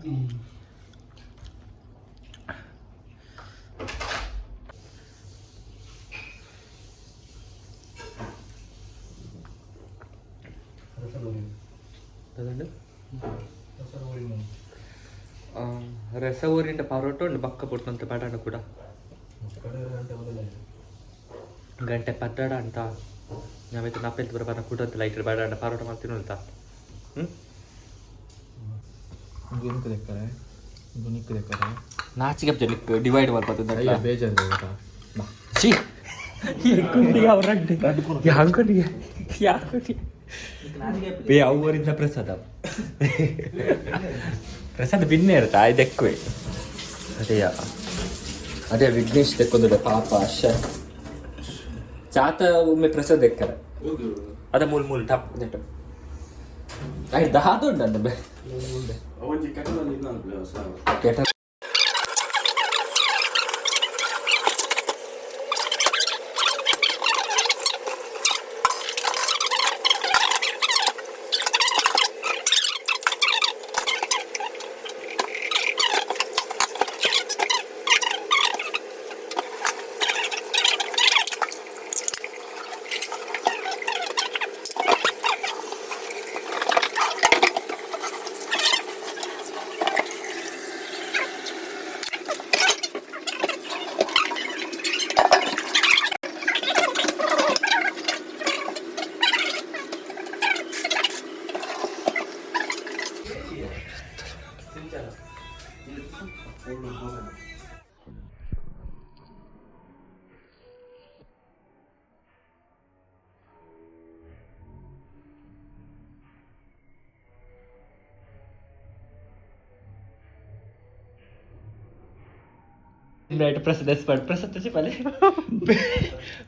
ರಸ ಊರಿಂದ ಪರೋಟ ಉಂಟು ಬಕ್ಕ ಪುರ್ತಂತ ಬಡಾಡ ಕೂಡ ಗಂಟೆ ಪಡ್ಡಾಡ ಅಂತ ನಾವೈತೆ ನಾಪೆಲ್ ಬರ ಬರ ಕೂಡ ಅಂತ ಲೈಟ್ ಬೇಡ ಪರೋಟ ಮಾಡ್ತೀನಿ ಅಂತ. ಹ್ಞೂ ನಾಚಿಗೆ ಡಿವೈಡ್ ಮಾಡ್ಬೋದು. ಬೇಜಾರು. ಛೀ ಬೇ ಅವರಿಂದ ಪ್ರಸಾದ ಪ್ರಸಾದ ಬಿನ್ನೆ ಇರುತ್ತಾ ಇದಕ್ಕೂ. ಅದೇಯ ಅದೇ ವಿಘ್ನೇಶ್ ದೆಕ್ಕೊಂದು ಪಾಪ ಅಶ ಚಾತ ಒಮ್ಮೆ ಪ್ರಸಾದ ದೆಕ್ಕರ ಅದ ಮೂಲ್ ಮೂಲ್ ಟಪ್ ನೆಟ್ಟು ಆಯ್ತು ದಾದ ಉಂಟು ಬೆ ಒಂಜಿ ಕೆಟ್ಟದಲ್ಲಿ ಕೆಟ್ಟ. ನೈಟ್ ಪ್ರಸಾದ ಎಸ್ಪಾಡ್ ಪ್ರಸಾದ ಚಿಪ್ಪಲೆ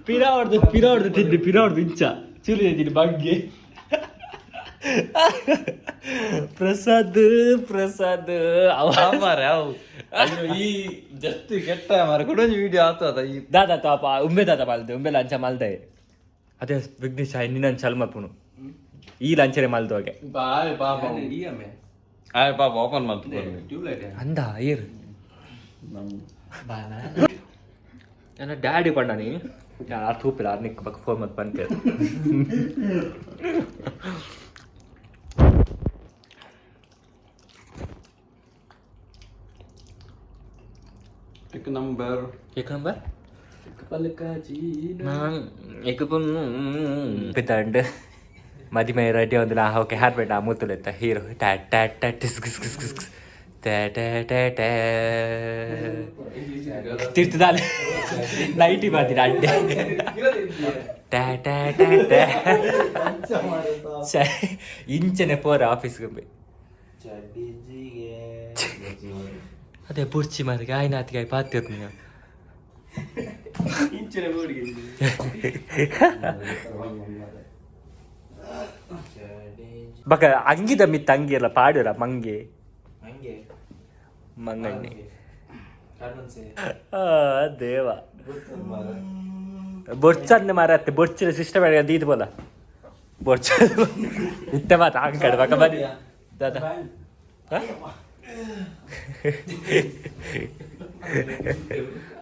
ಪಿರ ಹೊಡ್ದು ಪಿರ ಹೊಡ್ದು ತಿಂದು ಪಿರ ಹೊಡ್ದು ಇಂಚ ಚುಲಿ ತಿಂದು ಬಗ್ಗೆ. ಪ್ರಸಾದ್ ಪ್ರಸಾದ್ ಅವ ಮಾರೆ ಅವು ಅಯ್ಯೋ ಈ ಜಸ್ಟ್ ಕೆಟ್ಟ ಮಾರೆ ಕುಡೊಂಜಿ ವಿಡಿಯೋ ಆತದ ಈ. ದಾದಾ ತಾಪ ಉಂಬೆ ದಾದಾ ಮಾಲ್ದೆ ಉಂಬೆ ಲಂಚ ಮಾಲ್ದೆ. ಅದೇ ವಿಘ್ನೇಶ್ ನಿನ್ನ ಚಲ್ ಮಲ್ಪುನು ಈ ಲಂಚರೆ ಮಾಲ್ದೋಗೆ. ಆಯ್ ಪಾಪ, ಆಯ್ ಪಾಪ ಓಪನ್ ಮಾಡ್ತು. ಅಂದ ಏರ್ ನನ್ನ ಡ್ಯಾಡಿ ಪಂಡನಿ ಯಾರು ತೂಪಿಲ್ಲ ನಿಕ್ ಬಕ್ ಫೋನ್ ಮತ್ತೆ ಬಂತೆ. एक ನಂಬರ್. एक ನಂಬರ್ ಏಕ ಪಿತಂಡ್ ಮದಿಮೆ ರೆಡಿ ಒಂದು ನಾ. ಓಕೆ, ಹಾರ್ಬೇಡ ಮೂತುಲೆತ್ತ ಹೀರೋ ಟ್ಯಾ ಟ್ಯಾ ಟ್ಯಾ ಟಿಸ್ ಗಿಸ್ ಗಿಸ್ ಗಿಸ್ ಗಿಸ್ ಟ್ಯಾ ಟ್ಯಾ ಟ್ಯಾ ಟ್ಯಾ ತಿರ್ತದಾಲೆ ನೈಟಿ ಬಾದಿರ ಅಡ್ಡೆ ಟ್ಯಾ ಟ್ಯಾ ಟ್ಯಾ ಟ್ಯಾ. ಛೆ, ಇಂಚನೆ ಪೋರ ಆಫೀಸ್ಗೆ. ಅದೇ ಬುರ್ಚಿ ಮಾರಿಗೆ ಆಯ್ನಾತಿಗೆ ಪಾತಿರ್ನಿ ನೀವು. ಬಕ ಅಂಗಿದ ಮಿತ್ತ ಅಂಗಿ ಎಲ್ಲ ಪಾಡಿರ ಮಂಗೆ ಮಂಗಣ್ಣೆ. ಆ ದೇವ ಬೊರ್ಚಂದ ಮಾರತ್ತೆ ಬೊರ್ಚಿನ ಸಿಸ್ಟಮ್ ದೀದ್ ಬೋಲ ಬೊರ್ಚ ಇತ್ತೆ ಮಾತ ಅಂಕಡೆ ಬಕ ಬರಿ ದಾದಾ ಹ?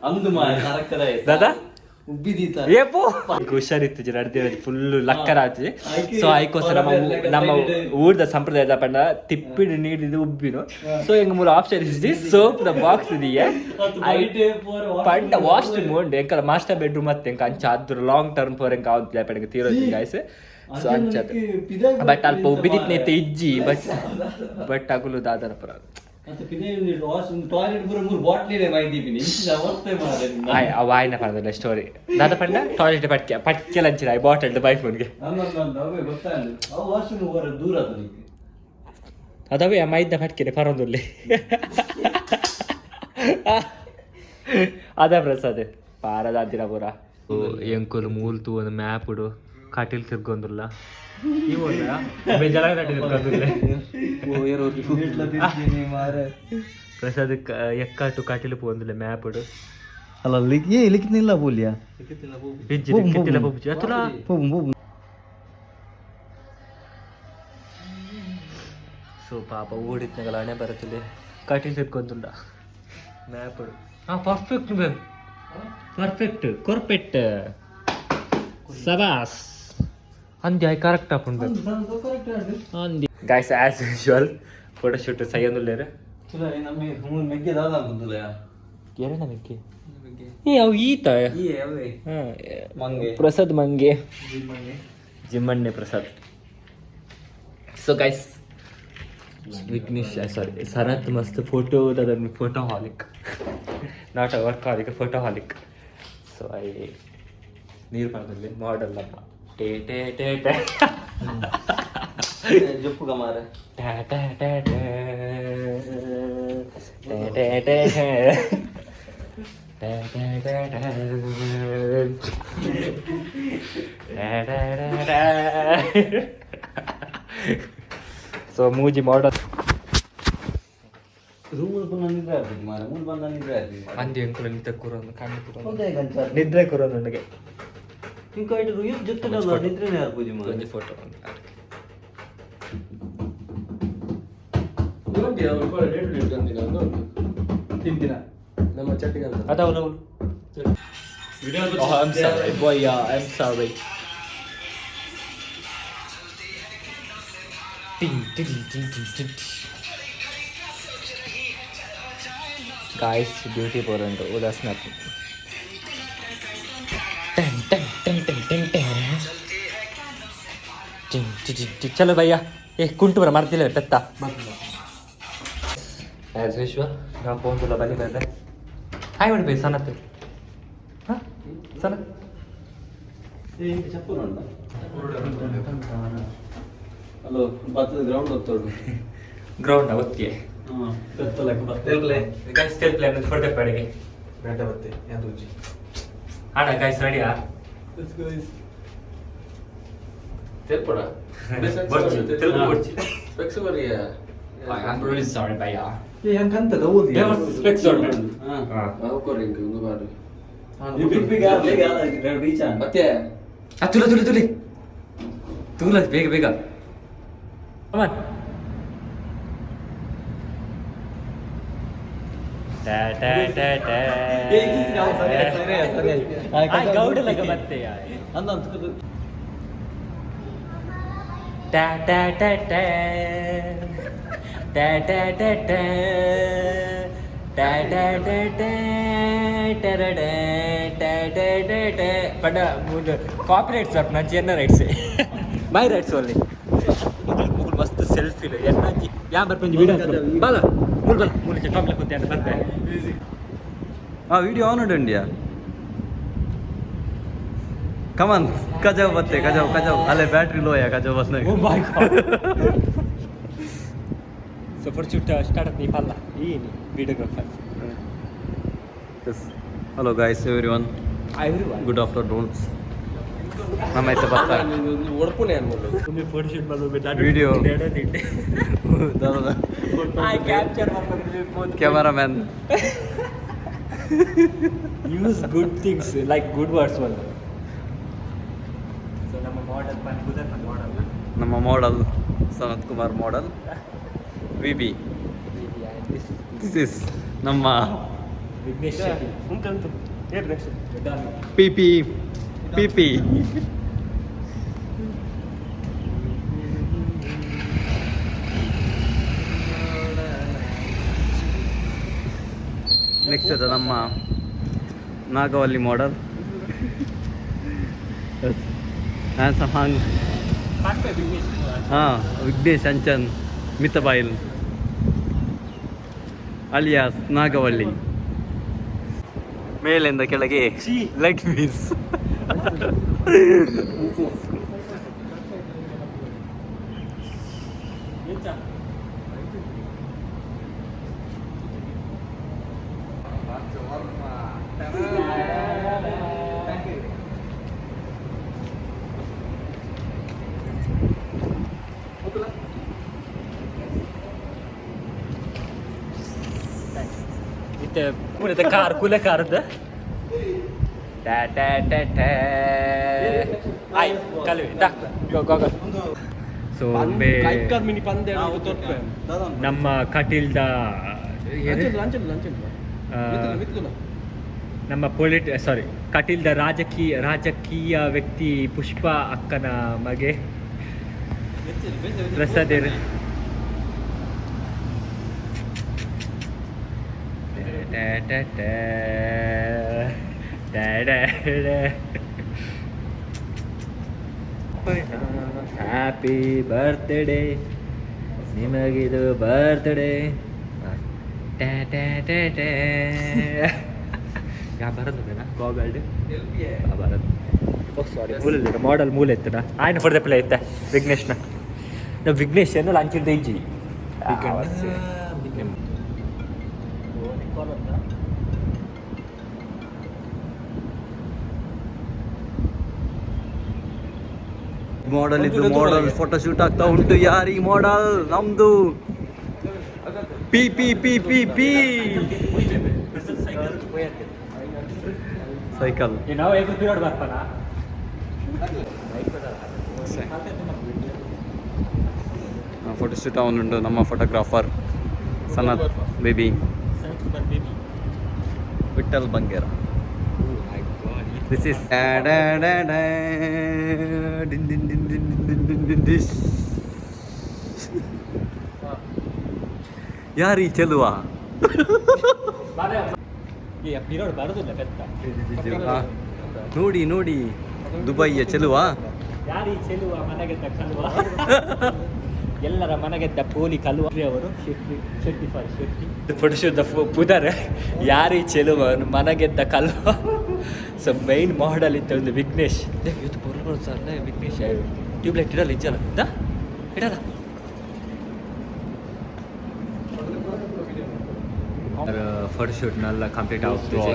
ಅಂದು ಮಾರೆ ಕರೆಕ್ಟ್. ದಾದಾ. ಉಬ್ಬಿದೀತ. ಏಪೋ ಹುಷಾರಿತ್ತು ಜನ ಫುಲ್ ಲಕ್ಕರ ಆಚೆ. ಸೊ ಐಕೋಸ್ಕರ ನಮ್ಮ ನಮ್ಮ ಊರ್ದ ಸಂಪ್ರದಾಯದ ಪಂಡ ತಿಪ್ಪಿಡು ನೀಡಿದ್ದು ಉಬ್ಬಿನು. ಸೊ ಎಂಗ್ ಮೂಲ ಆಪ್ಷನ್ ಇಜ್ಜಿ, ಸೋಪ್ the box ಇದೆಯೇ ಪಂಡ ವಾಶ್ ರೂಮ್ ಉಂಡು. ಎಂಕಲ ಮಾಸ್ಟರ್ ಬೆಡ್ರೂಮ್ ಮತ್ತೆ ಎಂಕ ಅಂಚ ಅದ್ರ ಲಾಂಗ್ ಟರ್ಮ್ ಫೋರ್ ಎಂಕ ಆವಂತಿಲ್ಲ ಪಂಡ ತೀರೋದು ಗಾಯ್ಸ್. ಸೊ ಅಂಚ ಬಟ್ ಅಲ್ಪ ಉಬ್ಬಿದಿತ್ನೈತೆ ಇಜ್ಜಿ. ಬಟ್ ಬಟ್ ಅಗುಲು ದಾದನ ಪರ. ಮತ್ತೆ ಪಿದೆ ವಾಶ್ ಟಾಯ್ಲೆಟ್ ಪೂರ ಮೂರು ಬಾಟ್ಲಿ ಮೈದೀಪಿನಿ ವರ್ತೆ ಮಾರೆ. ಆಯ್ ಅವ ಆಯ್ನ ಪಂಡಲ್ಲ ಸ್ಟೋರಿ ದಾದ ಪಂಡ ಟಾಯ್ಲೆಟ್ ಪಟ್ಕೆ ಪಟ್ಕೆ ಲಂಚಿನ I bottle by ಫೋನ್ಗೆ. ನನ್ನ ಅವೇ ಗೊತ್ತಾಗಲ್ಲ, ಅವು ವಾಶ್ ರೂಮ್ ಹೊರ ದೂರ ಅದು ನಿಕ್ಕೆ. ಅದಾವೆ ಮೈದ ಪಟ್ಕೆನೆ ಪರೊಂದುಲ್ಲೆ. ಅದ ಪ್ರಸಾದ್ ಪಾರದಾದಿರ ಪೂರ ಎಂಕುಲು ಮೂಲ್ ತೂ ಒಂದು ಮ್ಯಾಪ್ ಉಡು ಕಟೀಲ್ ತಿರ್ಗೊಂದುಲ್ಲ ತಿರ್ಗೊಂದುಲ್ಲೆ. ಮಾರೆ. ಪ್ರಸಾದ್ ಎಕ್ಕಾಟು ಕಟೀಲ್ ಪೋಂದುಲ್ಲೆ ಮ್ಯಾಪ್ ಉಡು. ಅಲ್ಲ, ಏ ಲಿಖಿತಿಲ್ಲ ಬೋಲಿಯಾ. ಇಜ್ಜಿ ಕಿತ್ತಿಲ್ಲ ಪೊಪ್ಪುಜಿ ಅತುಲ. ಹೋಗು ಹೋಗು. ಸೊ ಪಾಪ ಓಡಿತ್ನಗಲ ಹಣೆ ಬರುತ್ತಿಲ್ಲ ಕಟೀಲ್ ತಿರ್ಗೊಂದುಲ್ಲ ಮ್ಯಾಪ್. ಹಾಂ, ಪರ್ಫೆಕ್ಟ್ ಪರ್ಫೆಕ್ಟ್ ಕೊರ್ಪೆಟ್ ಸಬಾಸ್ ಅಂದ್ಯ ಕರೆಕ್ಟ್ ಆಪುಂಡು ಅಂದಿ. Guys, as usual photo shoot ಸೈಯಂದುಲ್ಲೇರು. ನಮ್ಮ ಮೂರು ಮೆಗ್ಗೆ ದಾದ ಬಂದಿಲ್ಲ. ಏನೇನ ಮೆಕ್ಕೆ? ಏ ಅವು ಈತ. ಈ ಅವೇ. ಹಾಂ. ಮಂಗೆ. ಪ್ರಸಾದ್ ಮಂಗೆ ಜಿಮ್ಮಣ್ಣೆ ಪ್ರಸಾದ್. ಸೊ ಗೈಸ್, ವಿಘ್ನೇಶ್ ಸಾರಿ ಸನತ್ ಮಸ್ತ್ ಫೋಟೋ ಅದನ್ನು photo holic, not a work holic, photo holic. So I ನೀರು ಪಡದಲ್ಲಿ ಮಾಡೆಲ್ ನಮ್ಮ ಟೇ ಟೇ ಟೇ ಟೇ. ಜಪ್ಪುಗ ಮಾರೆ. ಟೇ ಟೇ ಟೇ ಟೇ ಟೇ ಟೇ ಟೇ ಟೇ ಟೇ ಟೇ ಟೇ ಟೇ ಟೇ ಟೇ ಟೇ. ಸೊ ಮೂಜಿ ಮಾಡಲ್. ರೂಮ್ ಬಂದ ನಿದ್ರೆ ಆಗ್ತದೆ ಮಾರೆ, ಮೂರು ಬಂದ ನಿದ್ರೆ ಆಗ್ತದೆ. ಅಂದಿ ಎಂಕುಲು ನಿದ್ದೆ ಕೂರೊಂದು ಕಣ್ಣು ಕೂರೊಂದು ನಿದ್ರೆ ಕೂರೊಂದು ನನಗೆ. ಇಂಕ ಇಟ್ಟು ಜೊತೆ ನಿದ್ರೆನೇ ಆಗ್ಬೋದು ಮಾರೆ. ಒಂಜಿ ಫೋಟೋ. ತಿಂತಿನ ನಮ್ಮ ಚಟ್ಟಿಗಂತ. ಅದಾವಲ್ಲ. Oh, I'm sorry, boy. Yeah, I'm sorry. Ting, ting, ting, ting, ting. Guys, duty പോലുണ്ട് ഉദാസനാക്കും. Ten ten ten ten ten ten ಟಿಂಗ್ T T T. ಚಲೋ ಭಯ್ಯ. ಏ ಕುಂಟು ಬರ ಮರ್ತಿಲ್ಲ ಪೆತ್ತ. ಆಸ್ ಯೂಶುವಲ್ ನಾವು ಫೋನ್ ಬನ್ನಿ ಬರ್ರೆ. ಹಾಯ್ ಮಾಡಿ ಬೈ ಸನತ್. ಹಾಂ ಸನತ್. ಚಪ್ಪಲ್ ಉಂಟಾ? ಹಲೋ, ಬತ್ತದ ಗ್ರೌಂಡ್ ಒತ್ತೋಡು. ಗ್ರೌಂಡ್ ಒತ್ತಿಗೆ. ಹಾಂ, ಬೆತ್ತಲಕ್ಕೆ ಬತ್ತಲೇ. ಗೈಸ್, ತೆಲ್ಪ್ಲೆ ಅನ್ನೋದು ಫೋಟೋ ಪಡೆಗೆ. ಬೇಟ ಬತ್ತೆ ಯಾವ್ದು ಉಜ್ಜಿ. ಅಣ್ಣ, ಗೈಸ್, ರೆಡಿಯಾ? ತೆಲ್ಪಡ. ಬರ್ಚಿ, ತೆಲುಗು ಬರ್ಚಿ. ಸ್ಪೆಕ್ಸ್ ಬರಿಯ. I'm really sorry, bhaiya. ಏ ಹಂಗಂತದ ಓದಿ. ಸ್ಪೆಕ್ಸ್. ಕೊರಿ ಒಂದು ಬಾರಿ. Big big reach. ಮತ್ತೆ ತುಲ ತುಲಿ ತುಲಿ ತೂಲ, ಬೇಗ ಬೇಗ. Come on. ಟಾ ಟಾ ಟಾ ಟಾ. ಆ, ಗೌಡಲಗ ಮತ್ತೆ ಯಾ. ಟಾ ಟಾ ಟಾ ಟಾ. ಟಾ ಟಾ ಟಾ ಟಾ. ಟಾ ಟಾ ಟಾ ಟಾ. ಟರಡ. ಟಾ ಟಾ ಟಾ ಟಾ. ಪಂಡ ಕಾಪಿರೈಟ್ಸ್ ಸರ್, ನಂಚಿ ಎನ್ನ ರೈಟ್ಸ್, ಮೈ ರೈಟ್ಸ್ ಓನ್ಲಿ. ಮುಗುಲ್ ಮಸ್ತ್ ಸೆಲ್ಫಿ ಎನ್ನಂಚಿ ಯಾ ಬರ್ಪಂಜಿ ವಿಡಿಯೋ ಬಲ ಮುಲ್ ಬಲ ಮುಲ್ ಟಾಪ್ ಲಕ್ಕುತ್ತೆ ಅಂತ ಬರ್ತೆ. ಆ ವಿಡಿಯೋ ಆನ್ ಉಂಡು. ಕಮನ್, ಕಜಾವ್ ಬತ್ತೆ, ಕಜಾವ್ ಕಜಾವ್. ಅಲ್ಲೇ ಬ್ಯಾಟ್ರಿ ಲೋಯ ಕಜಾವ್ ಬಸ್. Oh my God. So for shoot start at Nepal ಈ videographer. Hello guys, everyone. Everyone. Good afternoon. ನಮ್ಮ ಐತೆ ಬರ್ತಾ ಒಡಪುಣೆ ಅನ್ಬೋದು. ಒಮ್ಮೆ ಫೋಟೋ ಶೂಟ್ ಮಾಡಬೇಕು. Video. I capture. Cameraman. Use good things like good words one. So ನಮ್ಮ ಮಾಡೆಲ್ ಪನ್ ಬುಧರ್ ಪನ್ ಮಾಡೆಲ್. ನಮ್ಮ model Sanath Kumar, model V B. This is ನಮ್ಮ ವಿಘ್ನೇಶ್ ಶೆಟ್ಟಿ. ಉಂಟು ಹೇಳಿ next. P P P P. Next ಅದು ನಮ್ಮ ನಾಗವಲ್ಲಿ ಮಾಡೆಲ್ ಹ್ಯಾನ್ಸಮ್ ಹಾಂಗ್. ಹಾಂ, ವಿಘ್ನೇಶ್ ಅಂಚನ್ ಮಿತಬಾಯಿಲ್ ಅಲಿಯಾಸ್ ನಾಗವಳ್ಳಿ. ಮೇಲಿಂದ ಕೆಳಗೆ ಲೆಗ್ ಪೀಸ್. ಇತ್ತೆ ಕುಲದ ಕಾರ್ ಕುಲೆ ಕಾರ್ದ ಟಾ ಟಾ ಟಾ ಟಾ. ಆಯ್ ಕಲ್ವಿ ದಾ ಗೋ ಗೋ ಗೋ. ಸೊ ಕೈಕಾರ್ ಮಿನಿ ಪಂದೆ ತೋರ್ಪೆ. ನಮ್ಮ ಕಟೀಲ್ದ ಏನು? Lunch lunch. ಆ, ನಮ್ಮ ಪೊಲಿಟ್ ಸಾರಿ ಕಟೀಲ್ದ ರಾಜಕೀಯ ರಾಜಕೀಯ ವ್ಯಕ್ತಿ ಪುಷ್ಪ ಅಕ್ಕನ ಮಗೆ ಪ್ರಸಾದ್. ಹ್ಯಾಪಿ ಬರ್ತ್ಡೇ, ನಿಮಗಿದು ಬರ್ತ್ಡೇ. ಯಾ ಬರೋದು ಗೋಗಲ್ಡ್ ಬರೋದು. ಓ ಸಾರಿ, ಮೂಲೆ ಮಾಡಲ್ ಮೂಲೆ ಎತ್ತಡ ಆಯ್ನ ಫೋಟೋ ಪ್ಲೇ ಇತ್ತೆ ವಿಘ್ನೇಶ್ನ. ನಾವು ವಿಘ್ನೇಶ್ ಏನು ಲಂಚಿಂದ ಇಜ್ಜಿ. ಮಾಡೆಲ್ ಇದು ಮಾಡೆಲ್ ಫೋಟೋ ಶೂಟ್ ಆಗ್ತಾ ಉಂಟು. ಯಾರು ಈ ಮಾಡೆಲ್? ನಮ್ದು P P P P P cycle. ನಾವು ಏಕ ಪೀರಿಯಡ್ ಬರ್ಪನ. ಫೋಟೋ ಶೂಟ್ ಅವನುಂಟು. ನಮ್ಮ photographer Sanath baby, Vittal Bangera. This is din din din din din din din dish. ಯಾರು ಈ ಚೆಲುವ? ಪೀರಿಯಡ್ ಬರೋದಿಲ್ಲ ಪೆತ್ತ. ನೋಡಿ ನೋಡಿ, ದುಬೈಯ ಚೆಲುವ. ಯಾರು ಈ ಚೆಲುವ? ಮನೆಗೆದ್ದ ಕಲುವ, ಎಲ್ಲರ ಮನಗೆದ್ದ ಪೋಲಿ ಕಲುವ ಅವರು ಶೆಟ್ಟಿ ಶೆಟ್ಟಿ, ಸಾರಿ ಶೆಟ್ಟಿ. ಫೋಟೋಶೂಟ್ ಪುದರ್ ಯಾರು ಈ ಚೆಲುವ ಮನಗೆದ್ದ ಕಲುವ. ಸೊ ಮೈನ್ ಮಾಡಲ್ ಇತ್ತು ಒಂದು ವಿಘ್ನೇಶ್. ಇದು ಬರೋದು ಸರ್ ವಿಘ್ನೇಶ್. ಟ್ಯೂಬ್ಲೈಟ್ ಇಡಲ್ಲ, ಇಜ್ಜಲ್ಲ ದಾ ಇಡಲ್ಲ. ಫೋಟೋಶೂಟ್ನೆಲ್ಲ ಕಂಪ್ಲೀಟ್ ಆಗ್ತದೆ.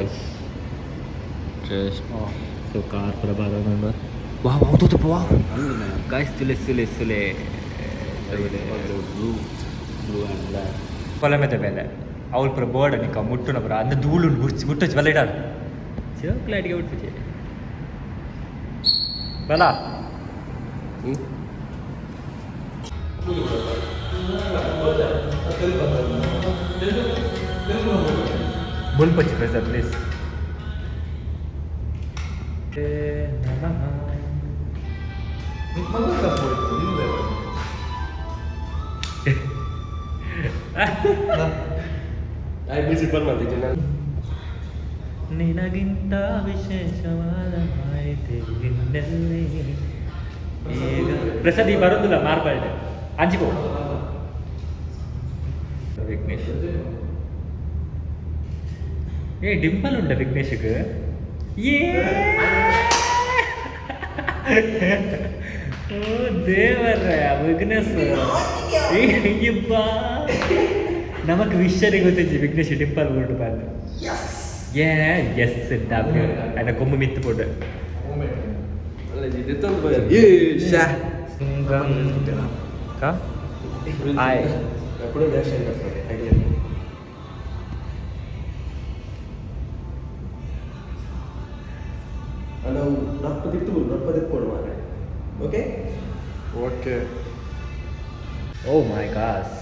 ಸೊ ಕಾರ್ ಪೂರ ಬರೋದು. ವಾ ವಾ ತೂತಪ್ಪ ವಾ. ಗಾಯ್ಸ್, ತುಲೆ ತುಲೆ ತುಲೆ. Blue blue and black. ಕೊಲಮೆದ ಮೇಲೆ ಅವಳ ಪುರ ಬೋರ್ಡ್ ನಿಕ್ಕ ಮುಟ್ಟುನ ಪುರ ಅಂದ ಧೂಳು ಗುಡ್ಚಿ ಮುಟ್ಟೊಚ್ಚಿ ಬಲ್ಲ ಇಡಾಳು ಚೋಕ್ಲಾಟಿಗೆ ಬಿಟ್ಪುಚೆ ಬಲ. ಬುಲ್ಪಚ್ಚಿ ಪ್ರೆಸರ್ ಪ್ಲೀಸ್. I ಬಿಸಿ ಬಂದ್ ಮಾಡ್ತಿದ್ದೀನಿ ನಾನು. ನಿನಗಿಂತ ವಿಶೇಷವಾದ ಮಾಹಿತಿ ನಿನ್ನಲ್ಲಿ ಈಗ ಪ್ರಸಾದ್ ಈ ಬರೋದಿಲ್ಲ ಮಾರ್ಬಲ್ಡ್ ಅಂಜಿಕೋ ವಿಘ್ನೇಶ್. ಏ, ಡಿಂಪಲ್ ಉಂಟ ವಿಘ್ನೇಶ್ಗೆ? ಏ ಓ ದೇವರ ವಿಘ್ನೇಶ್ ಇಬ್ಬ ನಮಕ್ ವಿಶ್ವರಿಗೆ ಗೊತ್ತಿಜ್ಜಿ ವಿಘ್ನೇಶ್ ಡಿಂಪಲ್ ಉಂಟು ಬಂದು. ಏ ಎಸ್ ಡಬ್ಲ್ಯೂ ಅದ ಕೊಂಬು ಮಿತ್ತು ಪೋಡು. ಅಲ್ಲ, ಇದೆತ್ತೊಂದು ಏ ಶಾ. ಆಯ್. ಕೂಡ ರಿಯಾಕ್ಷನ್ ಬರ್ತದೆ ಐಡಿಯಾ. ನಾವು ರಪ್ಪ ತಿತ್ತು ರಪ್ಪ ತಿಕ್ಕೊಡು ಮಾರೆ. Okay. Okay. Oh my gosh.